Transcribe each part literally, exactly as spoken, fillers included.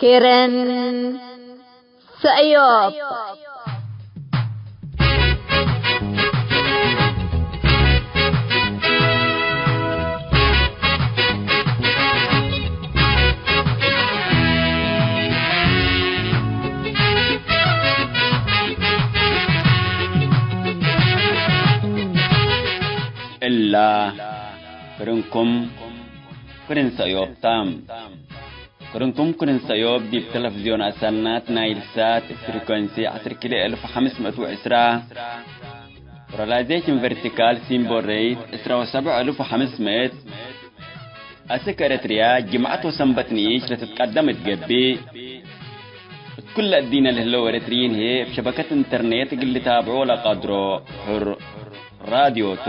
ክርን ሰእዮብ። እላ ክርንኩም ክርን ሰእዮብ ተ። ክርንኩም ክርን ሰእዮብ ዲብ ተለፍዝዮን አሰናት ናይል ሳት እብ ፍሪኮንሲ ዐስር ኪሎ እልፍ ወሐምስ ምእት ወዕስራ፣ ፖላራይዜሽን ቨርቲካል ሲምቦል ሬት ዕስራ ወሰብዕ እልፍ ወሐምስ ምእት፣ አስክ ኤረትርያ ጅምዐት ወሰንበት ንኢሽ ለትትቀደም እት ገብእ፣ እት ኩለ እዲነ ለህለው ኤረትርዪን ህዬ እብ ሸበከት ኢንተርኔት እግል ልታብዖ ለቀድሮ ሕር ራድዮ ቱ።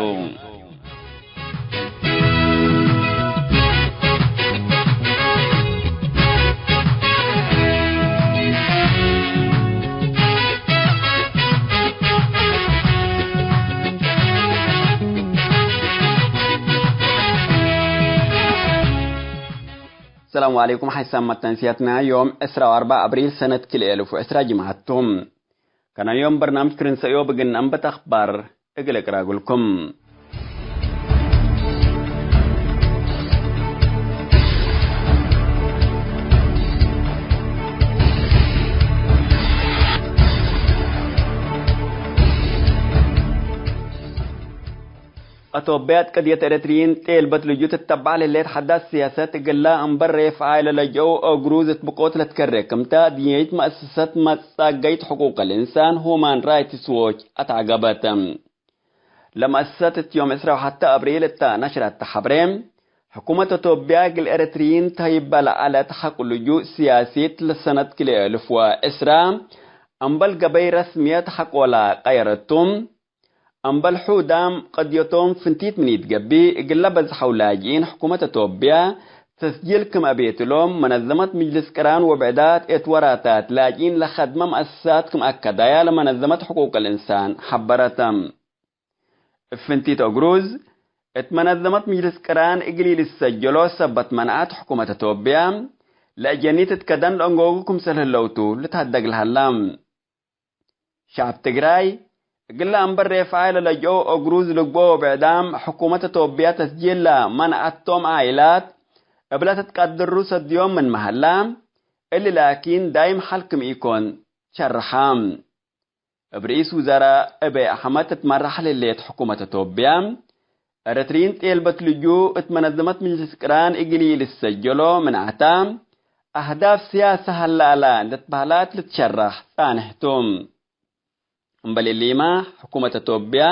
ሰላሙ ዐለይኩም። ሐይሳም መተንስያትና ዮም ዕስራ ወአርበዕ አብሪል ሰነት ክልኤ እልፍ ወዕስራ ጅምዐት ቱ። ከናዮም በርናምጅ ክርን ሰእዮብ እግል ነአንብት አኽባር እግል እቅራጉልኩም። አቶብያት ቅድየት ኤረትርዪን ጤልበት ልጁ ትተባዕ ለህሌት ሐዳስ ሲያሰት እግላ እምበል ሬፍዓይ ለለጀአው ኦግሩዝ እት ብቆት ለትከሬ ክምተ፣ ድንየይት መአሰሰት መጻገይት ሕቁቅ ልእንሳን ሁማን ራይትስ ዎች አትዐገበት። ለመአሰሰት እት ዮም ዕስራ ወሐተ አብሪል እተ ነሽረት ሐብሬ፣ ሕኩመት አቶብያ እግል ኤረትርዪን ተህይበ ለዐለት ሐቅ ልጁእ ሲያሲት ለሰነት ክልኤ እልፍ ወዕስራ፣ እምበል ገበይ ረስምየት ሐቆላ ቀየረቱ። እምበል ሑዳም ቅድየቶም ፍንቲት ምን ኢትገብእ፣ እግለ በዝሐው ላጅኢን ሕኩመት አቶብያ ተስጂል ክም አቤት እሎም፣ መነዘመት ምጅልስ ቅራን ወብዕዳት እት ወራታት ላጅኢን ለከድመ መአሰሳት ክም አከዳያ ለመነዘመት ሕቁቅ ልእንሳን ሐበረት። እብ ፍንቲት ኦግሩዝ፣ እት መነዘመት ምጅልስ ቅራን እግል ኢልትሰጀሎ ሰበት መንዐት ሕኩመት አቶብያ፣ ለአጀኒት እት ከደን ለአንጎጉ ክምሰል ህለው ቱ ልትሀደግ ለሀላ። ሸዐብ ትግራይ፣ እግለ እምበል ሬፍዓይ ለለጅኦ ኦግሩዝ ልግብኦ ብዕዳም፣ ሕኩመት አቶብያ ተስጂል ለመንዐቶም ዓኢላት እብ ለትትቀድሩ ሰድዮም ምንመ ሀላ፣ እሊ ላኪን ዳይም ሐል ክም ኢኮን ሸርሐ። እብ ርኢስ ውዘራእ አብይ አሕመድ ትትመራሕ ለህሌት ሕኩመት አቶብያ፣ ኤረትርዪን ጤልበት ልጁእ እት መነዘመት ምጅልስ ቅራን እግል ኢልትሰጀሎ ምንዐታ፣ አህዳፍ ስያሰ ሀለ አላ እንዴ ትበህላት ልትሸረሕ ጻንሕ ቱ። እምበል እሊመ፣ ሕኩመት አቶብያ፣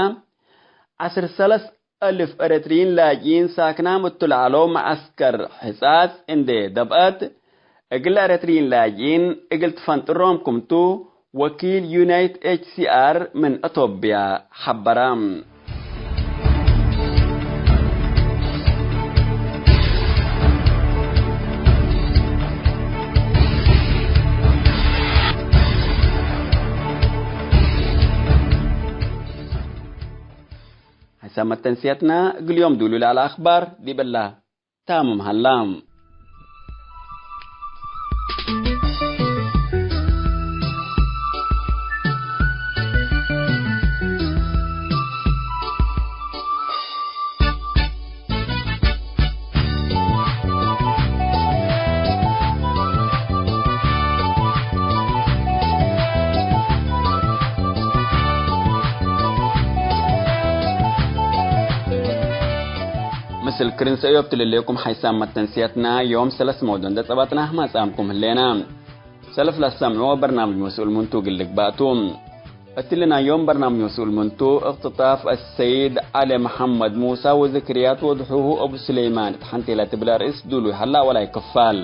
ዐስር ሰለስ አልፍ ኤረትርዪን ላጅኢን ሳክናም እቱ ለዐለው መዐስከር ሕጻጽ እንዴ ደብአት፣ እግለ ኤረትርዪን ላጅኢን እግል ትፈንጥሮም ክምቱ፣ ወኪል ዩ ኤን ኤች ሲ አር ምን አቶብያ ሐበረ። ሐሳብ መተንስያትና እግል ዮም ዱሉ ለዐለ አኽባር ዲብ እላ ታምም ሀላ። ምስል ክርን ሰእዮብ ትልሌኩም ሐይሳም መተንስያትና ዮም ሰለስ መውዶን ደጸባጥና ማጻምኩም ህሌና። ሰልፍ ለሰምዕዎ በርናምጅ መስኡል ምንቱ እግል ልግባእ ቱ። እትሊ ናይ ዮም በርናምጅ መስኡል ምንቱ፣ እቅትጣፍ አሰይድ ዐሊ መሐመድ ሙሳ ወዝክርያት ወድሑሁ አቡ ሱለይማን እት ሐንቴ ለትብል አርእስ ዱሉይ ሀላ ወላይ ክፋል።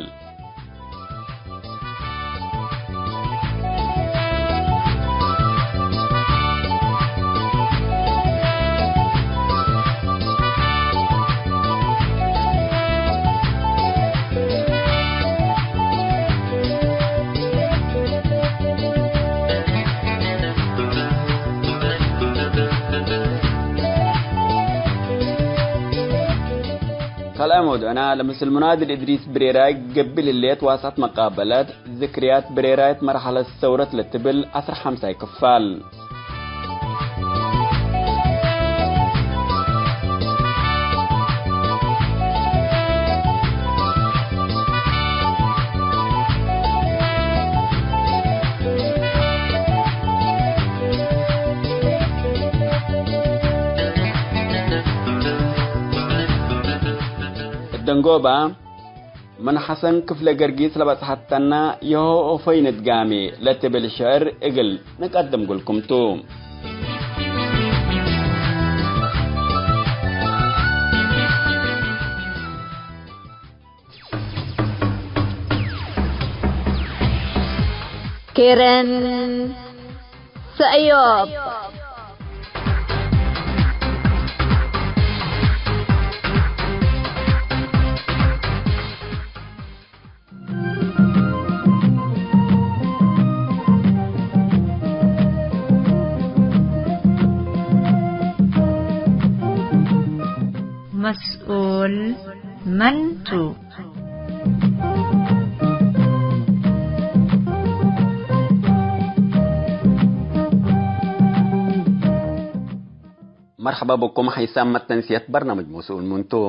ካልኣይ መውዱዕና፣ ለምስል ሙናድል እድሪስ ብሬራይ ገብእ ለህሌት ዋሳት መቃበለት፣ ዝክርያት ብሬራይት መርሐለት ሰውረት ለትብል ዐስር ሐምሳይ ክፋል። እደንጎባ፣ ምን ሐሰን ክፍለ ገርጊስ ለበጽሐተና የሆኦፎይ ንድጋሜ ለትብል ሽዕር እግል ንቀድም እግልኩም ቱ። ኬረን ሰእዮብ። መስኡል መን ቱ? መርሐባ ብኩም ሐይሳም መተንስየት በርናምጅ መስኡል መን ቱ።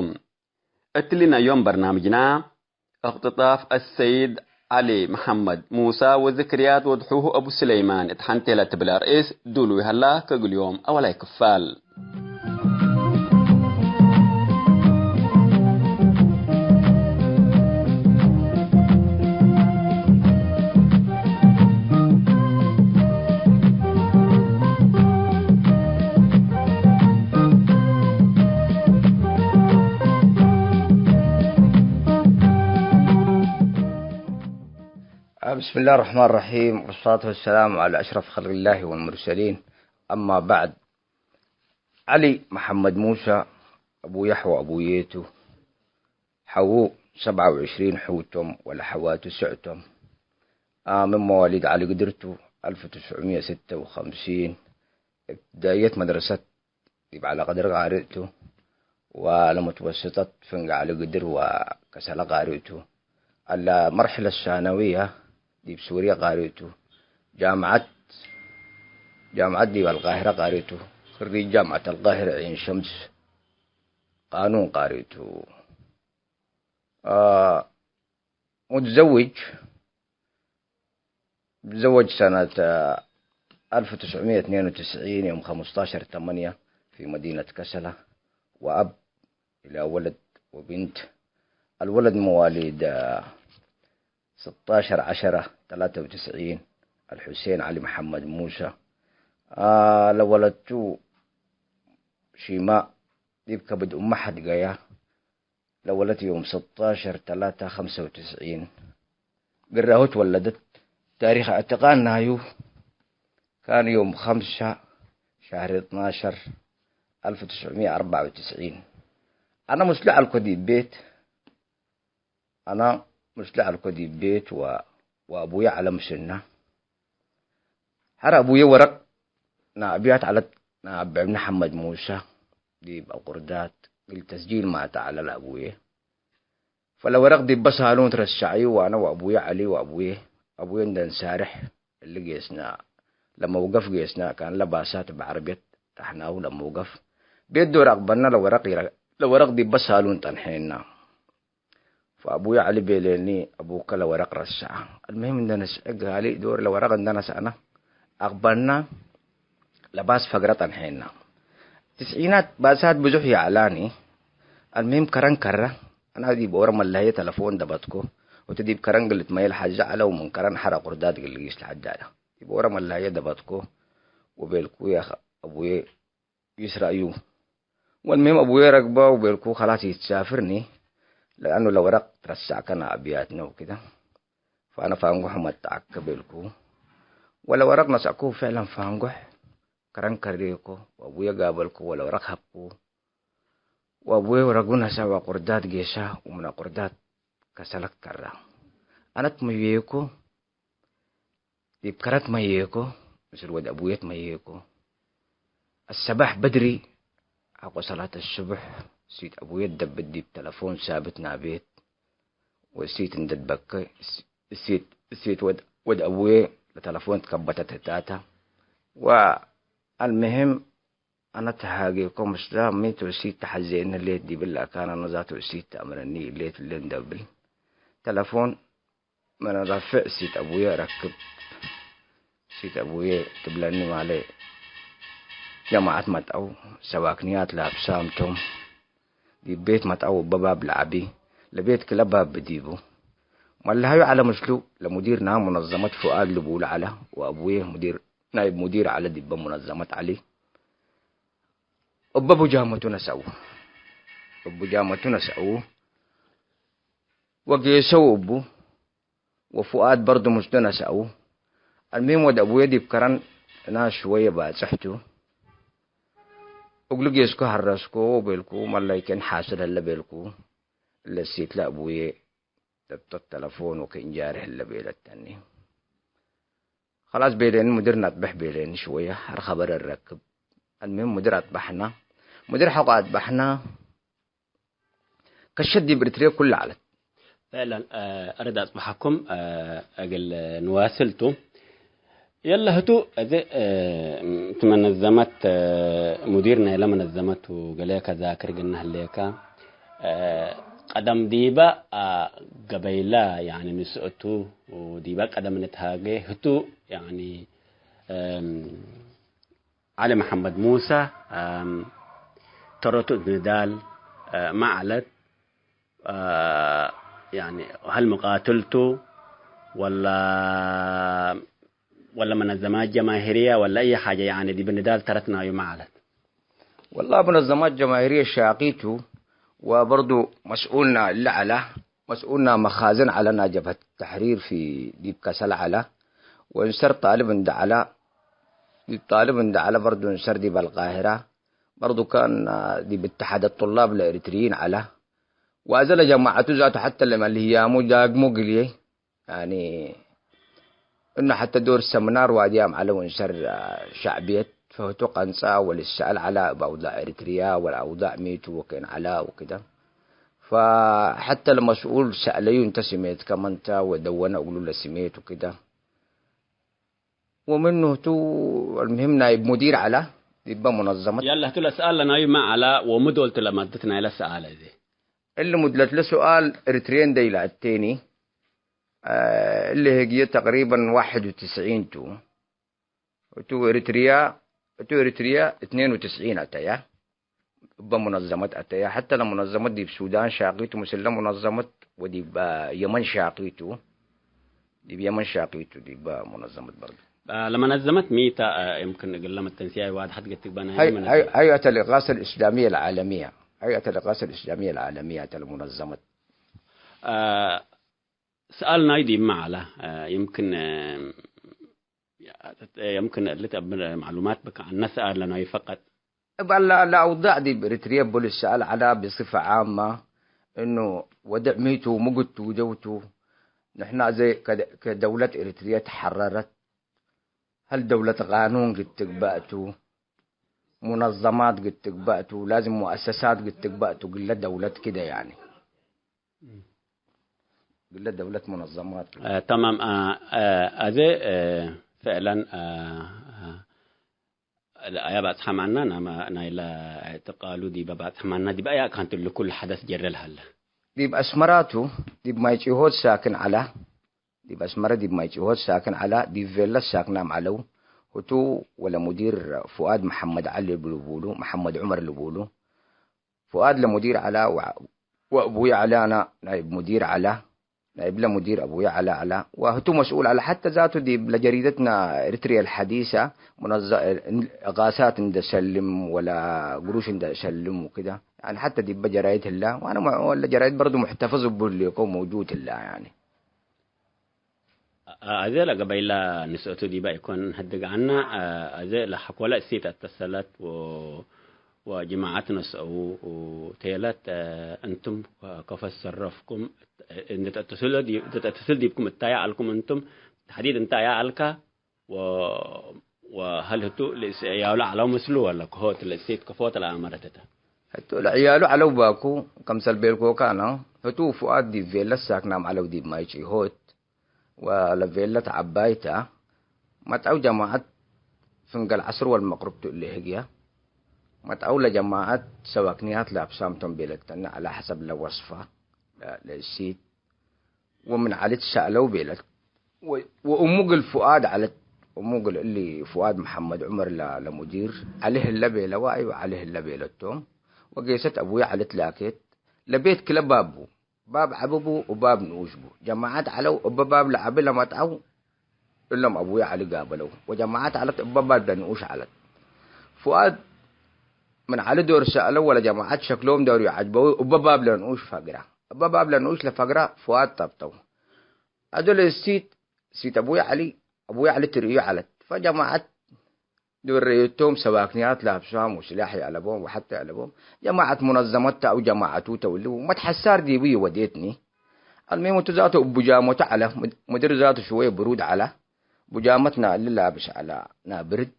እትሊ ናይ ዮም በርናምጅና፣ እቅትጣፍ አሰይድ ዐሊ መሐመድ ሙሳ ወዝክርያት ወድ ሑሁ አቡ ሱለይማን እት ሐንቴ ለትብል አርእስ ዱሉይ ሀላ፣ ከእግል ዮም አወላይ ክፋል። بسم الله الرحمن الرحيم، والصلاة والسلام على أشرف خلق الله والمرسلين. أما بعد، ዐሊ መሐመድ ሙሳ፣ አቡ የሕ ወአቡዬ ቱ፣ ሐዉ ሰብዐ ወዕሽሪን ሑቶም ወለሐዋቱ ስዕ ቶም። አ፣ ምን መዋሊድ ዐሊ ግድር ቱ፣ አልፍ ወትስዕ ሚት ወስተ ወከምሲን። እብትዳእየት መድረሰት ዲብ ዐሊ ግድር ቃርእ ቱ፣ ወለመትወስጠት ፍንጌ ዐሊ ግድር ወከሰለ ቃርእ ቱ። አለ መርሐለት ሳነውየ ዲብ ሱርየ ቃርእ ቱ። ጃምዐት፣ ጃምዐት ዲብ አልቃሂረ ቃርእ ቱ። ክሪጅ ጃምዐት አልቃሂረ ዐይን ሸምስ ቃኑን ቃርእ ቱ። አ፣ ሙትዘውጅ፣ تزوج سنة ألف وتسعمية واثنين وتسعين يوم خمستاشر تمانية في مدينة كسلة، وأب إلى ولد وبنت. الولد مواليد، آه، ستاشر عشرة تلاتة وتسعين، الحسين علي محمد موسى. آه، ለወለቱ ሺማ ዲብ ከብድ እመ ሐድገያ። ለወለት ዮም ስተዓሸር ተላተ ኸምሰ ወትስዒን። ግራሁ ትወለደት። ታሪክ እዕትቃል ናዩ ካን ዮም ኸምሰ ሸህር እትናሸር አልፍ ወትስዕምየ ወአርበዕ ወትስዒን። አነ ሙስሊ ዐልኮ ዲብ ቤት፣ አነ ሙስሊ ዐልኮ ዲብ ቤት ወ-፣ ወአቡየ ዐለ ምስልነ። ሐር አቡዬ ወረቅ ነአብያት ዐለት ነአብ እብነ ሐመድ ሙሰ ዲብ አቁርዳት እግል ተስጂል ማተ ዐለ ለአቡዬ። ፈለወረቅ ዲበ ሳሉን ትረሰዐዩ ወአነ ወአቡዬ ዐሊ ወአቡዬ፣ አቡዬ እንደ እንሳርሕ እሊ ጌስነ ለመውገፍ ጌስነ፣ ካን ለባሳት እብ ዐረብየት ረሕናሁ ለመውገፍ። ቤት ዶር አቅበልነ ለወረቅ ይረ-፣ ለወረቅ ዲበ ሳሉን ጠንሐነ። ፈአቡየ ዐሊ ቤሌኒ፣ አቡከ ለወረቅ ረሰዐ። አልምህም እንደ ነስዐ ጋሊ ዶር ለወረቅ እንደ ነስአነ አቅበልነ ለባስ ፈግረ ጠንሐነ። ትስዒናት ባሳት ብዙሕ ይዐላኒ። አልምህም ከረን ከረ። አነ ዲብ ኦረ መለሀየ ተለፎን ደበትኮ። ወእቱ ዲብ ከረን ግልት መየል ሐዜ ዐለ ወምን ከረን ሐር አቁርዳት እግል ልጊስ ለሐዜ ዐለ። ዲብ ኦረ መለሀየ ደበትኮ ወቤልኩ፣ ያ አቡዬ ይስራዩ። ወልምህም አቡዬ ረግበ ወቤልኩ፣ ከላስ ኢትሳፍርኒ፣ ለአኑ ለወረቅ ትረሳዕከ ነአብያትነ ወክደ። ፈአነ ፋንጎሕ መጣዕከ ቤልኩ። ወለወረቅ ነስአኩ፣ ፍዕለን ፋንጎሕ ከረን ከሬኮ፣ ወአቡዬ ጋበልኩ ወለወረቅ ሀብኩ። ወአቡዬ ወረጉ ነስአ ወአቁርዳት ጌሰ፣ ወምን አቁርዳት ከሰለት ከረ። አነ ትመዬኮ፣ ዲብ ከረ ትመዬኮ፣ ምስል ወድ አቡዬ ትመዬኮ። አሰባሕ በድሪ ሐቆ ሰላት አስቡሕ እሲት አቡዬ ደብት ዲብ ተለፎን ሳብት ናቤት። ወእሲት እንዴ ትበከ፣ እሲት፣ እሲት ወድ፣ ወድ አቡዬ ለተለፎን ትከበተት ህታተ። ወአልምህም፣ አነ ተሃጌኮ ምስላ ሚ ቱ እሲት ተሐዜነ ሌት ዲብል አካን፣ አነ ዛቱ እሲት ተአምረኒ ሌት እለ እንዴ እብል። ተለፎን መነ ረፍዕ እሲት አቡዬ ረክብ። እሲት አቡዬ ትብለኒ ማለ ጀማዐት መጥአው፣ ሰባክንያት ለአብሳም ቶም። ዲብ ቤት መጥአው እበ ባብ ለዐቢ፣ ለቤት ክለ ባብ ብዲቡ። መለሀዩ ዐለ ምስሉ ለሙዲር ናይ ሙነዘመት ፍአድ ልቡሉ ዐለ፣ ወአቡዬ ሙዲር፣ ናይብ ሙዲር ዐለ ዲበ ሙነዘመት ዐሊ። እበ ቡጃመቱ ነስአው። እብ ቡጃመቱ ነስአው ወጌሰው እቡ። ወፉአድ በርዱ ምስሉ ነስአው። አልሚም ወድ አቡዬ ዲብ ከረን ናስ ሽወየ ባጽሕ ቱ። እግሉ ጌስኩ ሀረስኮ ወቤልኩ፣ መላይኬን ሓስል ህለ ቤልኩ። እለ እሲትለ አቡዬ ደብጠት ተለፎን ወክእንጃሪ ህለ ቤለተኒ። ከላስ ቤሌኒ፣ ሙድር ነጥበሕ ቤሌኒ፣ ሽወየ ሐር ኸበር እረክብ። አልሚም ሙድር አጥበሕና። ሙድር ሐቆ አጥበሕና። ከሸት ዲብ ኤሪትርየ ኩለ ዐለት። ፍዕለን፣ አ፣ አርድ አጽበሐኩም፣ አ፣ እግል ንዋስል ቱ። የለ ህቱ፣ እዚ፣ አ፣ እት መነዘመት፣ አ፣ ሙዲር ናይለ መነዘመት ወገሌ ከዛክር ግና ህሌከ፣ አ፣ ቀደም ዲበ፣ አ፣ ገበይለ፣ ያኒ፣ ንስእቱ፣ ወዲበ ቀደም ንትሃጌ ህቱ፣ ያኒ፣ አም፣ ዐሊ መሐመድ ሙሰ፣ አም፣ ተረቱ እት ንዳል፣ አ፣ ማ ዐለት፣ አ፣ ያኒ፣ ሀል ሙቃትል ቱ ወላ፣ ወላ መነዘማት ጀማሂርየ ወላ አይ ሓጀ፣ ያኒ፣ ዲብ ንዳል ተረት ናዩ ማ ዐለት? ወላ መነዘማት ጀማሂርየ ሻቂ ቱ፣ ወበርዱ መስኡልና እለ ዐለ። መስኡልና መኻዝን ዐለ ናይ ጀብሀት ተሕሪር ፊ ዲብ ከሰል ዐለ፣ ወእንሰር ጣልብ እንደ ዐለ፣ ዲብ ጣልብ እንደ ዐለ በርዱ እንሰር ዲብ አልቃሂራ፣ በርዱ ካን ዲብ እትሓድ ጡላብ ለኤሪትርይን ዐለ። ወአዘ ለጀማዐቱ ዛቱ ሐተ ለመልህያሙ ዳግሞ ግልዬ፣ ያኒ፣ እኑ ሐተ ዶር ሰምናር ዋድያም ዐለ ወእንሰር ሸዕብየት ፈህቱ ቀንጸ ወልሰአል ዐለ እብ አውዳዕ ኤሪትርያ ወለአውዳዕ ሚ ቱ ወኬን ዐለ ወክደ። ፈሐተ ለመስኡል ሰአለዩ እንተ ስሜትከ መን ተ ወደወነ እግሉ ለስሜት ወክደ። ወምኑ ህቱ አልምህም ናይብ ሙዲር ዐለ ዲበ ሙነዘመት። ያለ ህቱ ለሰአል ለናዩ ማ ዐለ ወምዶልቱ ለመድት ናይለ ሰአል እዜ? እሊ ሙድለት ለሰአል ኤሪትርየ እንደ ኢለአቴኒ፣ አ፣ እሊ ህግየ ተቅሪበን ዋሕድ ወትስዒን ቱ። እቱ ኤሪትርያ፣ እቱ ኤሪትርያ እትኔን ወትስዒን አተያ፣ እበ ሙነዘመት አተያ። ሐተ ለሙነዘመት ዲብ ሱዳን ሻቂቱ፣ ምስለ ሙነዘመት ወዲብ የመን ሻቂቱ፣ ዲብ የመን ሻቂቱ፣ ዲብ ሙነዘመት በርዱ። ለመነዘመት ሚተ፣ አ፣ የምክን እግለ መተንስያይ ዋድሐት ገትግበ ናይ ሀይ-፣ መነዘመት። ሀይ-፣ ሀይአት አልኢቃሰ አልእስላምየ አልዓለምየ። ሀይአት አልኢቃሰ አልእስላምየ አልዓለምየ አተ ለሙነዘመት። አ፣ ሰአል ናይ ዲብ መዓላ፣ አ፣ የምክን፣ አ፣ የምክን እሊ ተአምር ማዕሉማት ብክ ዐነ ሰአል ለናዩ ፈቀጥ። እብ አለ ለአውዳዕ ዲብ ኤሪትርየ እቡ ልሰአል ዐላ ብስፈ ዓመ፣ እኑ ወድዕ ሚቱ፣ ምጉቱ፣ ጀውቱ፣ ንሕና እዘ ከደ-፣ ከደውለት ኤሪትርየ ተሐረረት፣ ሀል ደውለት ቃኑን ግድ ትግበእ ቱ፣ ሙነዘማት ግድ ትግበእ ቱ፣ ላዝም ሙአሰሳት ግድ ትግበእ ቱ፣ ግለ ደውለት ክደ ያኒ። ግለ ደውለት ሙነዘማት። አ፣ ተማም፣ አ፣ አ፣ አዜ፣ አ፣ ፍዕለን፣ አ፣ አ፣ ለአያ ባጽሐ ማና ናማ፣ ናይለ እዕትቃሉ ዲበ ባጽሐ ማና ዲበ አያ አካንቱ ለኩሉ ሐደስ ጀረ ለሀለ። ዲብ አስመራቱ፣ ዲብ ማይ ጪሆት ሳክን ዐላ፣ ዲብ አስመረ ዲብ ማይ ጪሆት ሳክን ዐላ፣ ዲብ ቬለት ሳክናም ዐለው። ህቱ ወለ ሙዲር ፍዋድ መሐመድ ዐሊ ልቡሉ፣ መሐመድ ዑመር ልቡሉ። ፍዋድ ለሙዲር ዐላ ወ-፣ ወአቡዬ ዐላ፣ አነ ናይብ ሙዲር ዐላ፣ ናይብለ ሙዲር አቡዬ ዐላ ዐላ፣ ወህቱ መስኡል ዐለ። ሐተ ዛቱ ዲብ ለጀሪደትና ኤሪትርየ አልሐዲሰ ሙነዘ-፣ እቃሳት እንደ ሰልም ወላ ግሩሽ እንደ ሰልም ወክደ። ያኒ ሐተ ዲበ ጀራይድ ህላ፣ ወአነ መ-፣ ወለ ጀራይድ በርዱ ሙሕተፈዝ እቡ ህሌኮ መውጁድ ህላ ያኒ። አ-፣ አዜ ለገበይላ ንስአቱ ዲበ ኢኮን ሀድግ ዐና፣ አ-፣ አዜ ለሐኮለ እሲት አተሰለት ወ-፣ ወጅማዐት ነስአው ቴለት፣ አ፣ እንቱም ከፈ ሰረፍኩም እንዴ ተአተስሉ ዲ-፣ እንዴ ተአተስል ዲብኩም እታያ ዐልኩም እንቱም፣ ተሕዲድ እንታያ ዐልካ ወ-፣ ወሀል ህቱ ለእስ-፣ ያውለ ዐለው ምስሉ ወለ ከሆት ለእሲት ከፎት ለአመረት እተ? ህቱ ለዕያሉ ዐለው ባኩ፣ ከምሰል ቤልኮካነ፣ ህቱ ወፉአት ዲብ ቬለት ሳክናም ዐለው ዲብ ማይ ጪሆት፣ ወለቬለት ዐባይታ፣ መጥዐው ጀማዐት ፍንገል ዐስር ወልመቅርብ ቱ እሊ ህግየ፣ መጥዐው ለጀማዐት ሰዋክንያት ለአብሳም ቶም ቤለተኒ ዐለ ሐሰብ ለወስፋ፣ ለ-፣ ለእሲት፣ ወምን ዐሊ ትሰአለው ቤለት። ወ-፣ ወእሙ እግል ፉአድ ዐለት። እሙ እግል እሊ ፉአድ መሐመድ ዑመር ለ-፣ ለሙዲር ዐሊ ህለ ቤለዋ፣ አይወ ዐሊ ህለ ቤለቶም። ወጌሰት አቡየ ዐሊ ትላኬት። ለቤት ክለ ባብ ቡ፣ ባብ ዐቢ ቡ ወባብ ንኡሽ ቡ። ጀማዐት ዐለው እበ ባብ ለዐቢ ለመጥዐው እሎም አቡየ ዐሊ ጋበለው። ወጀማዐት ዐለት እበ ባብ ለንኡሽ ዐለት። ፉአድ ምን ዐሊ ዶር ሰአለው ወለጀማዐት ሸክሎም ዶር ይዐጅበው እበ ባብ ለንኡሽ ፈግራ። እበ ባብ ለንኡሽ ለፈግራ ፉአድ ጠብጠው። አዶ ለእሲት፣ እሲት አቡየ ዐሊ፣ አቡየ ዐሊ ትርእዩ ዐለት። ፈጀማዐት ዶረዮቶም ሰባክንያት ለአብሳም ወስላሕ ይአለቦም ወሐቴ አለቦም። ጀማዐት ሙነዘመት ተ አው ጀማዐቱ ተ እሊ መትሐሳር ዲቡ ይወዴትኒ። አልሚም እቱ ዛቱ እቡ ቡጃመቱ ዐለ፣ ሙድ-፣ ሙድር ዛቱ ሽወየ ብሩድ ዐለ። ቡጃመትና እሊ ላብሽ ዐለ ናብርድ።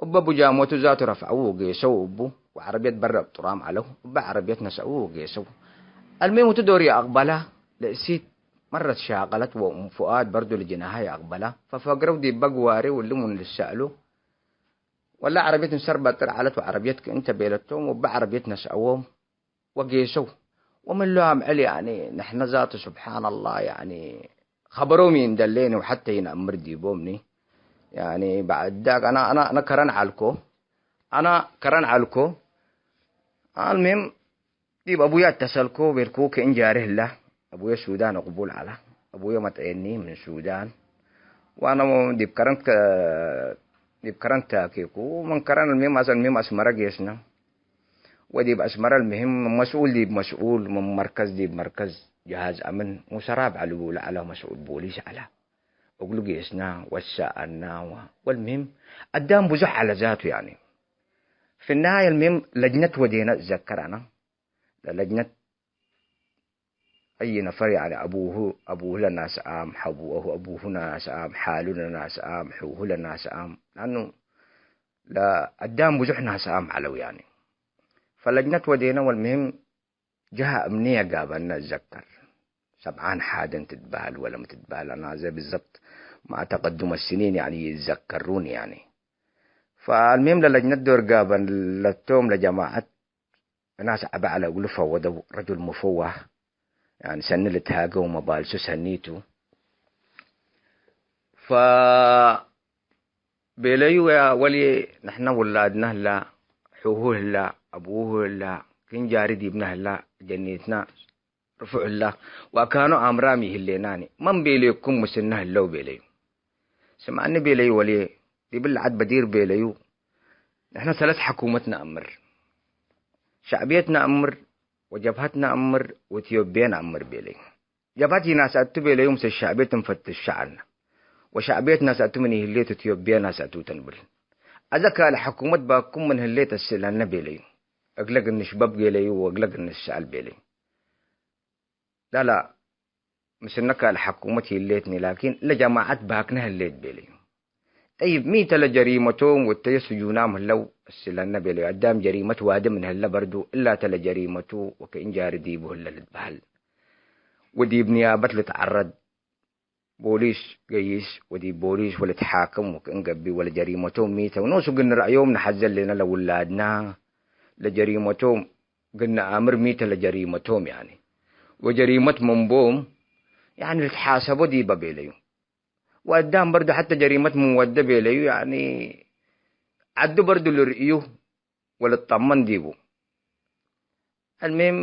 እበ ቡጃመቱ ዛቱ ረፍዐው ወጌሰው እቡ፣ ወዐረብየት በረ እብ ጥራም ዐለው፣ እበ ዐረብየት ነስአው ወጌሰው። አልሚም እቱ ዶር ይአቅበላ፣ ለእሲት መረት ሻቀለት ወእም ፉአድ በርዱ ለጅናሃ ይአቅበላ፣ ፈፈግረው ዲበ ግዋሬ ወእሊ ምን ልሰአሉ፣ ወላ ዐረብየት እንሰር በጥር ዐለት ወዐረብየት ክእንተ ቤለቶም፣ ወእበ ዐረብየት ነስአዎም። ወጌሰው። ወምን ሎም ዕል፣ ያኒ፣ ንሕነ ዛቱ ስብሓንላህ፣ ያኒ፣ ኸበሮም ኢንደሌኒ ወሐተ ኢነአምር ዲቦምኒ። ያኒ፣ በዕዳግ አና፣ አና፣ አና ከረን ዐልኮ። አና ከረን ዐልኮ። አልሚም፣ ዲብ አቡየ አተሰልኮ፣ ቤልኩ፣ ክእን ጃሪ ህላ። አቡየ ሱዳን ቅቡል ዐላ። አቡየ መጥዔኒ ምን ሱዳን። ወአነ ዲብ ከረን ከ-፣ ዲብ ከረን ታኬኩ። ምን ከረን አልሚም አስ-፣ አልሚም አስመረ ጌስነ። ወዲብ አስመረ አልምህም መስኡል ዲብ መስኡል፣ ምን መርከዝ ዲብ መርከዝ ጀሃዝ አምን ሙሰራብ ዐሊ ቡ ለዐለ መስኡል ቦሊስ ዐለ። እግሉ ጌስና ወሰአልና ወ-፣ ወልምህም አዳም ብዙሕ ዐለ ዛቱ ያኒ። ፊ ነሃየ አልምህም ለጅነት ወዴነ እዘከር አነ። ለለጅነት አይ ነፈር ያኒ አቡሁ፣ አቡሁ ለናሰአም፣ ሐቡ-፣ አቡሁ ለናሰአም፣ ሓሉ ለናሰአም፣ ሑሁ ለናሰአም፣ ለአኑ ለአዳም ብዙሕ ናሰአም ዐለው ያኒ። ፈለጅነት ወዴነ ወልምህም ጀሀ እምንየ ጋበነ እዘከር። ሰብዓን ሓደን ትትበህል ወለ ምትትበህል፣ አና ዘ ብዘብጥ መዓ ተቀዱመ ስኒን ያኒ ይዘከሩኒ ያኒ። ፈልምህም ለለጅነት ዶር ጋበን ለቶም ለጀማዐት እናስ ዐበ ዐለ እግሉ ፈወደው፣ ረጁል ሙፈዋህ፣ ያኒ ሰኒ ልትሃገው መባልሱ ሰኒ ቱ። ፈቤለዩ፣ ያ ወልዬ፣ ንሕነ ውላድነ ህላ፣ ሑሁ ህላ፣ አብኡሁ ህላ፣ ክን ጃሪ ዲብነ ህላ፣ ጀኒትና ርፉዕ ህላ፣ ወአካኑ አምራም ይህሌናኒ፣ መን ቤሌኩም ምስልነ ህለው ቤለዩ። ስምዐኒ ቤለዩ ወልዬ፣ ዲብለ ዐድ በዲር ቤለዩ፣ ንሕነ ሰለስ ሐኩመት ነአምር። ሸዕብየት ነአምር፣ ወጀብሀት ነአምር፣ ወእትዮጵየ ነአምር ቤለዩ። ጀብሀት ኢናሰአቱ ቤለዩ፣ ምስል ሸዕብየት እንፈትሽ ሸዐነ። ወሸዕብየት ናሰአቱ ምን ኢህሌት፣ እትዮጵየ ናሰአቱ ተንብል። አዘ ካልእ ሐኩመት ባኩም ምን ህሌት አስእለነ ቤለዩ። እግለ ግንሽበብ ቤለዩ፣ ወእግለ ግንሰአል ቤለዩ። ላላ፣ ምስልነ ካልእ ሐኩመት ይሌትኒ፣ ላኪን ለጀማዐት ባክነ ህሌት ቤለዩ። ጠይብ፣ ሚ ተ ለጀሪመቶም ወተየ ስጁናም ህለው እስለነ ቤለዩ። አዳም ጀሪመት ዋዲ ምን ህለ በርዱ፣ እላ ተ ለጀሪመቱ ወክእን ጃሪ ዲቡ ህለ ልትበህል። ወዲብ ንያበት ልትዐረድ፣ ቦሊስ ገይስ፣ ወዲብ ቦሊስ ወልትሓክም ወክእን ገብእ፣ ወለጀሪመቶም ሚ ተ፣ ወኖሱ ግን ረአዮም ነሐዜ ህሌነ ለውላድና፣ ለጀሪመቶም ግን ነአምር ሚ ተ ለጀሪመቶም፣ ያኒ፣ ወጀሪመት ምን ቦም፣ ያኒ፣ ልትሓሰቦ ዲበ ቤለዩ። ወአዳም በርዱ ሐተ ጀሪመት ምን ወደ ቤለዩ፣ ያኒ፣ ዐዱ በርዱ ልርእዩ ወልትጠመን ዲቡ። አልሚም፣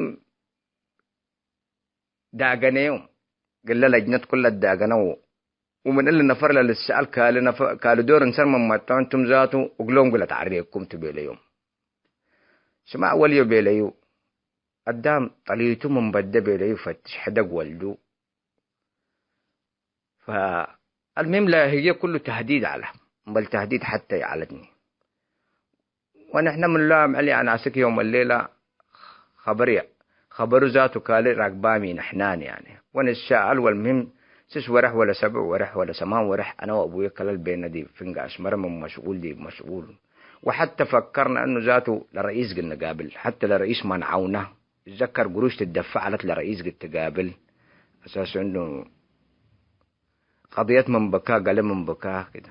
ዳገነዮም፣ ግለ ለጅነት ኩለ ዳገነው፣ ወምን እሊ ነፈር ለልትሰአል ካልእ ነፈ-፣ ካልእ ዶር እንሰር መመጠው፣ እንቱም ዛቱ እግሎም ግለ ተዐሬኩም ቱ ቤለዮም። ስማዕ ወልዮ ቤለዩ፣ አዳም ጠሊቱ ምን በደ ቤለዩ ፈትሽ ሕደግ ወልዱ። ፈአልሚም ለህዬ ኩሉ ተህዲድ ዐለ፣ እምበል ተህዲድ ሐተ ይዐለትኒ። ወንሕነ ምን ሎም ዕሊ አናስክ ዮም ሌላ ኸበር የ-፣ ኸበሩ ዛቱ ካልእ ራግባሚ ንሕናን ያኒ። ወንሰአል ወልምህም ስስ ወርሕ ወለ ሰብዕ ወርሕ ወለ ሰማን ወርሕ አነ ወአቡየ ከለል ቤነ ዲብ ፍንገ አስመረ ምን መስኡል ዲብ መስኡል። ወሐተ ፈከርነ እኑ ዛቱ ለረኢስ ግድ ንጋብል፣ ሐተ ለረኢስ መንዐውነ። እዘከር ግሩሽ ትደፈዕ ዐለት ለረኢስ ግድ ትጋብል። አሳስ እኑ ቀድየት ምን ብካ፣ ገሌ ምን ብካ ክደ።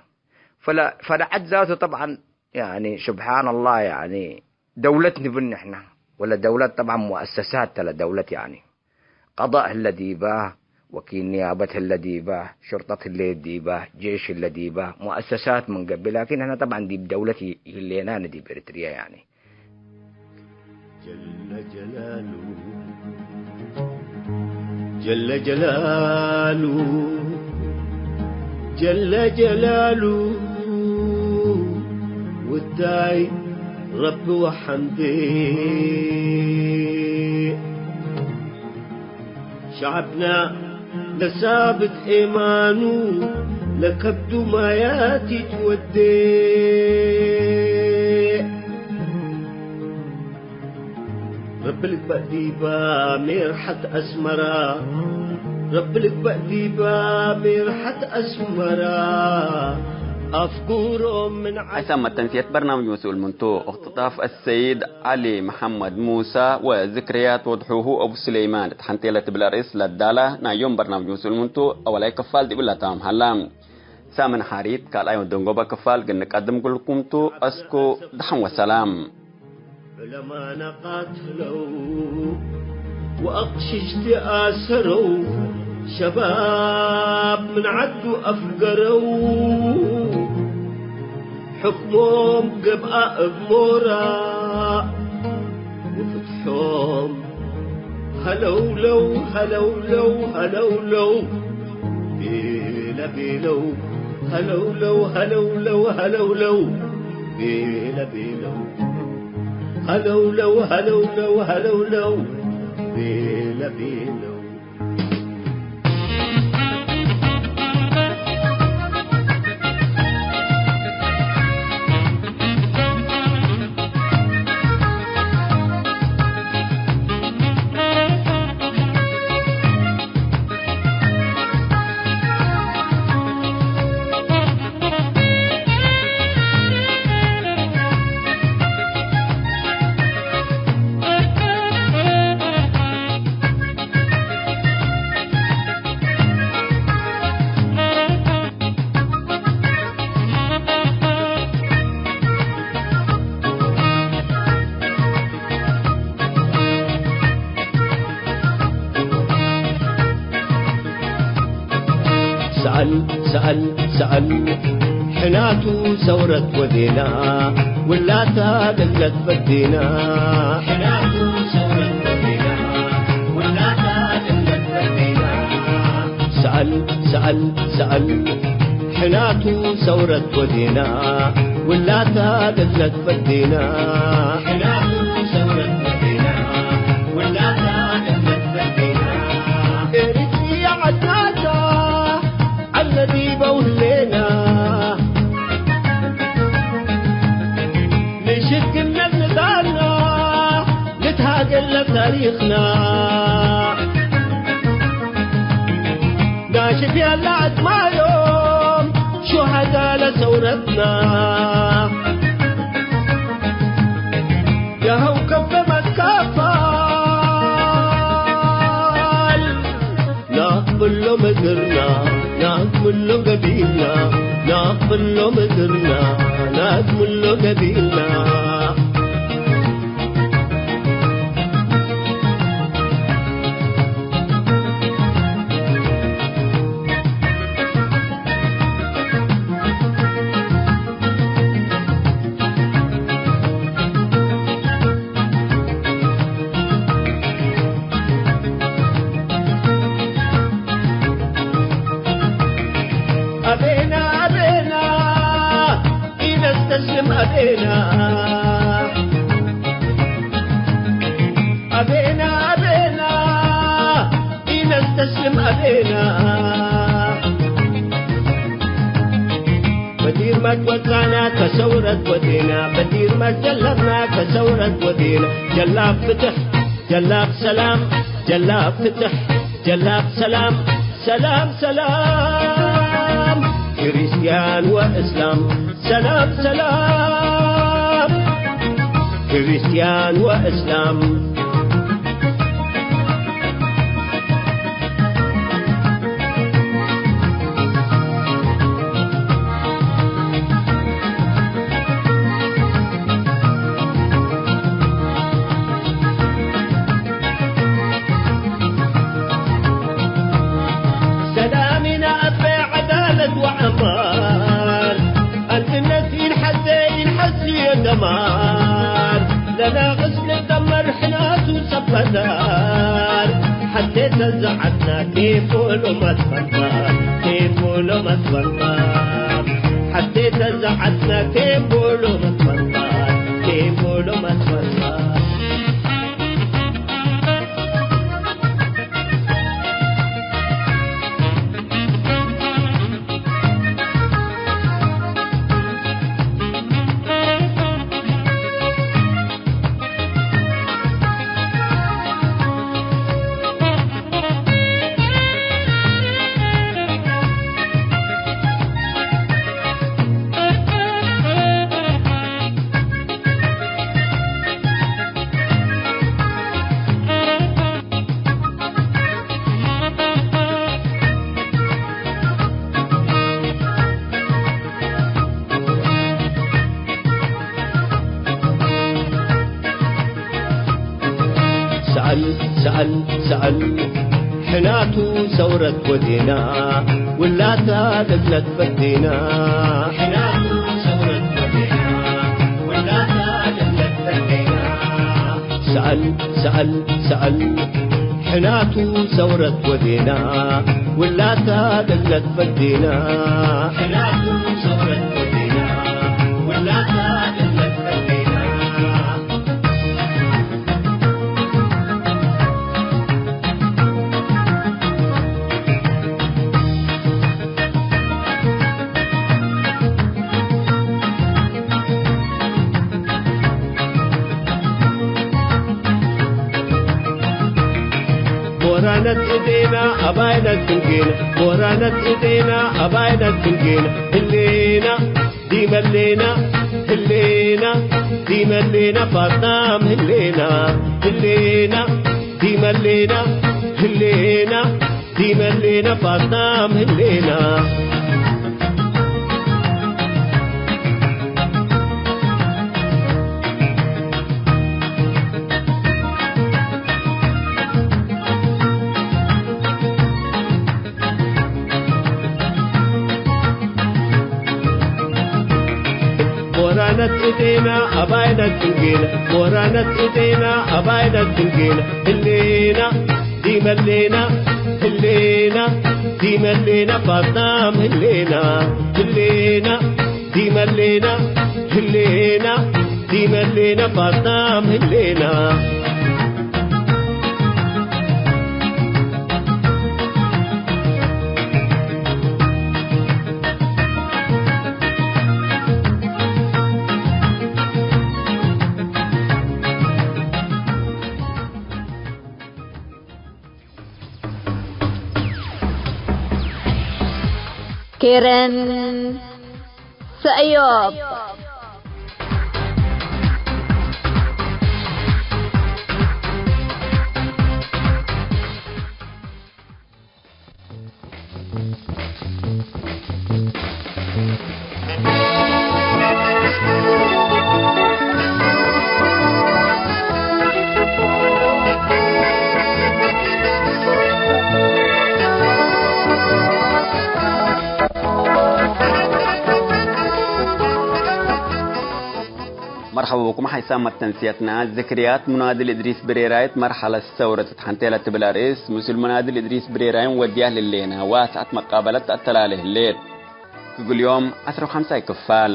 ፈለ-፣ ፈለዐድ ዛቱ ጠብዓን፣ ያኒ፣ ሱብሓነላህ፣ ያኒ፣ ደውለት ንብል ንሕና። ወለ ደውለት ጠብዓን ሙአሰሳት ተ ለደውለት፣ ያኒ፣ ቀዳእ ህለ ዲባ፣ ወኪል ንያበት ህለ ዲባ፣ ሹርጠት ህሌት ዲባ፣ ጄሽ ህለ ዲባ፣ ሙአሰሳት ምን ገብእ። ላኪን፣ ንሕና ጠብዓን ዲብ ደውለት ይ-፣ ይህሌናነ ዲብ ኤሪትርየ፣ ያኒ። ጀለ ጀላሉ፣ ጀለ ጀላሉ፣ ጀለ ጀላሉ፣ ውዳይ ረቢ ወሐምዴ። ሸዐብና ለሳብት ኤማኑ፣ ለከብዱ ማያት ይትወዴ። ረቢ ልግበእ ዲባ ሜርሐት አስመራ፣ ረቢ ልግበእ ዲባ ሜርሐት አስመራ። አፍጉሮም ምን ሐሳብ መተንስየት በርናምጅ መስኡል ምንቱ፣ እክትጣፍ አሰይድ ዐሊ መሐመድ ሙሳ ወዝክርያት ወድሑሁ አቡ ሱለይማን እት ሐንቴ ለትብል አርእስ ለዳላ ናይ ዮም በርናምጅ መስኡል ምንቱ፣ አወላይ ክፋል ዲብለ ተማም ሀላ። ሳምን ሐሪት ካልኣይ ወደንጎበ ክፋል ግንቀድም ክልኩምቱ፣ አስኩ ደሐን ወሰላም። ዑለማና ቃትለው ወአቅሽሽቲ አሰረው፣ ሸባብ ምን ዐዱ አፍገረው፣ ሕክሞም ገብአ እብ ሞራ፣ ወፍትሖም ሀለውለው፣ ሀለውለው፣ ሀለውለው፣ ቤለ ቤለው፣ ሀለውለው፣ ሀለውለው፣ ሀለውለው፣ ቤለ ቤለው፣ ሀለውለው፣ ሀለውለው፣ ሀለውለው፣ ቤለ ቤለው። ሰአል፣ ሰአል፣ ሰአል፣ ሕናቱ ሰውረት ወዴና፣ ውላታ ድለት ፈዴና። ሕናቱ ሰውረት ወዴና፣ ውላታ ድለት ፈዴና። ሰአል፣ ሰአል፣ ሰአል፣ ሕናቱ ሰውረት ወዴና፣ ውላታ ድለት ፈዴና። ሕናቱ ሰውረት ወዴና፣ ውላታ ድለት ፈዴና። ኤሪትርያ ዐድናታ፣ ዐልነ ዲበው ህሌና፣ ንሽግነት ንዳልና፣ ንትሃገል ለታሪኽና። ናሽፍ ያለ አጽማዮም ሹሃዳ ለሰውረትና፣ የሀው ከበ መትከፋል። ናቅብሎ ምድርና፣ ናቅብሎ ገቢና፣ ናቅብሎ ምድርና፣ ናቅብሎ ገቢና። አቤና አቤና ኢነስተስልም አቤና። አቤና አቤና ኢነስተስልም አቤና። በዲር መትወጣና ከሰውረት ወዴና፣ በዲር መትጀለብና ከሰውረት ወዴና። ጀላብ ፍትሕ፣ ጀላብ ሰላም፣ ጀላብ ፍትሕ፣ ጀላብ ሰላም፣ ሰላም ሰላም፣ ክርስቲያን ወእስላም ሰላም ሰላም። ክርስትያን ወእስላም። ሰላም ኢነአቤ ዐዳለት ወዐማር፣ አንድነት ኢንሐዜ ኢንሐስዮ ደማር፣ ለናቅስ ልደመር ሕናቱ ሰበዳር፣ ሐቴ ተዘዐትነ ኬፎ ሎመትፈንታር፣ ኬፎ ሎመትፈንታር፣ ሐቴ ተዘዐትነ ኬፎ ሎመትፈንታር፣ ኬፎ ሎመትፈንታር። ሰአል፣ ሰአል፣ ሰአል፣ ሕናቱ ሰውረት ወዴና፣ ውላታ ለትለት ፈዴና። ሕናቱ ሰውረት ወዴና፣ ውላታ ለትለት ፈዴና። ሰአል፣ ሰአል፣ ሰአል፣ ሕናቱ ሰውረት ወዴና፣ ውላታ ለትለት ፈዴና። ሕናቱ ሰውረት ወዴና፣ ውላታ ለትለት ፈዴና። ቦራነት እዴና አባይነት ፍንጌና፣ ቦራነት እዴና አባይነት ፍንጌና፣ ህሌና ዲመሌና፣ ህሌና ዲመሌና፣ ፋስታም ህሌና፣ ህሌና ዲመሌና፣ ህሌና ዲመሌና፣ ፋስታም ህሌና። ቦራነት እዴና አባይነት ፍንጌና፣ ቦራነት እዴና አባይነት ፍንጌና፣ ህሌና ዲመሌና፣ ህሌና ዲመሌና፣ ፋስታም ህሌና፣ ህሌና ዲመሌና፣ ህሌና ዲመሌና፣ ፋስታም ህሌና። ኬረን ሰእዮብ። መርሐባ ብኩም ሐይሳም መተንስየትና። ዝክርያት ሙናድል እድሪስ ብሬራይት መርሐለት ሰውረት እት ሐንቴ ለትብል አርእስ፣ ምስል ሙናድል እድሪስ ብሬራይን ወድያህ ልሌነ ወአስዐት መቃበለት ተአተላሌ ህሌት። ክግል ዮም ዐስር ወሐምሳይ ክፋል።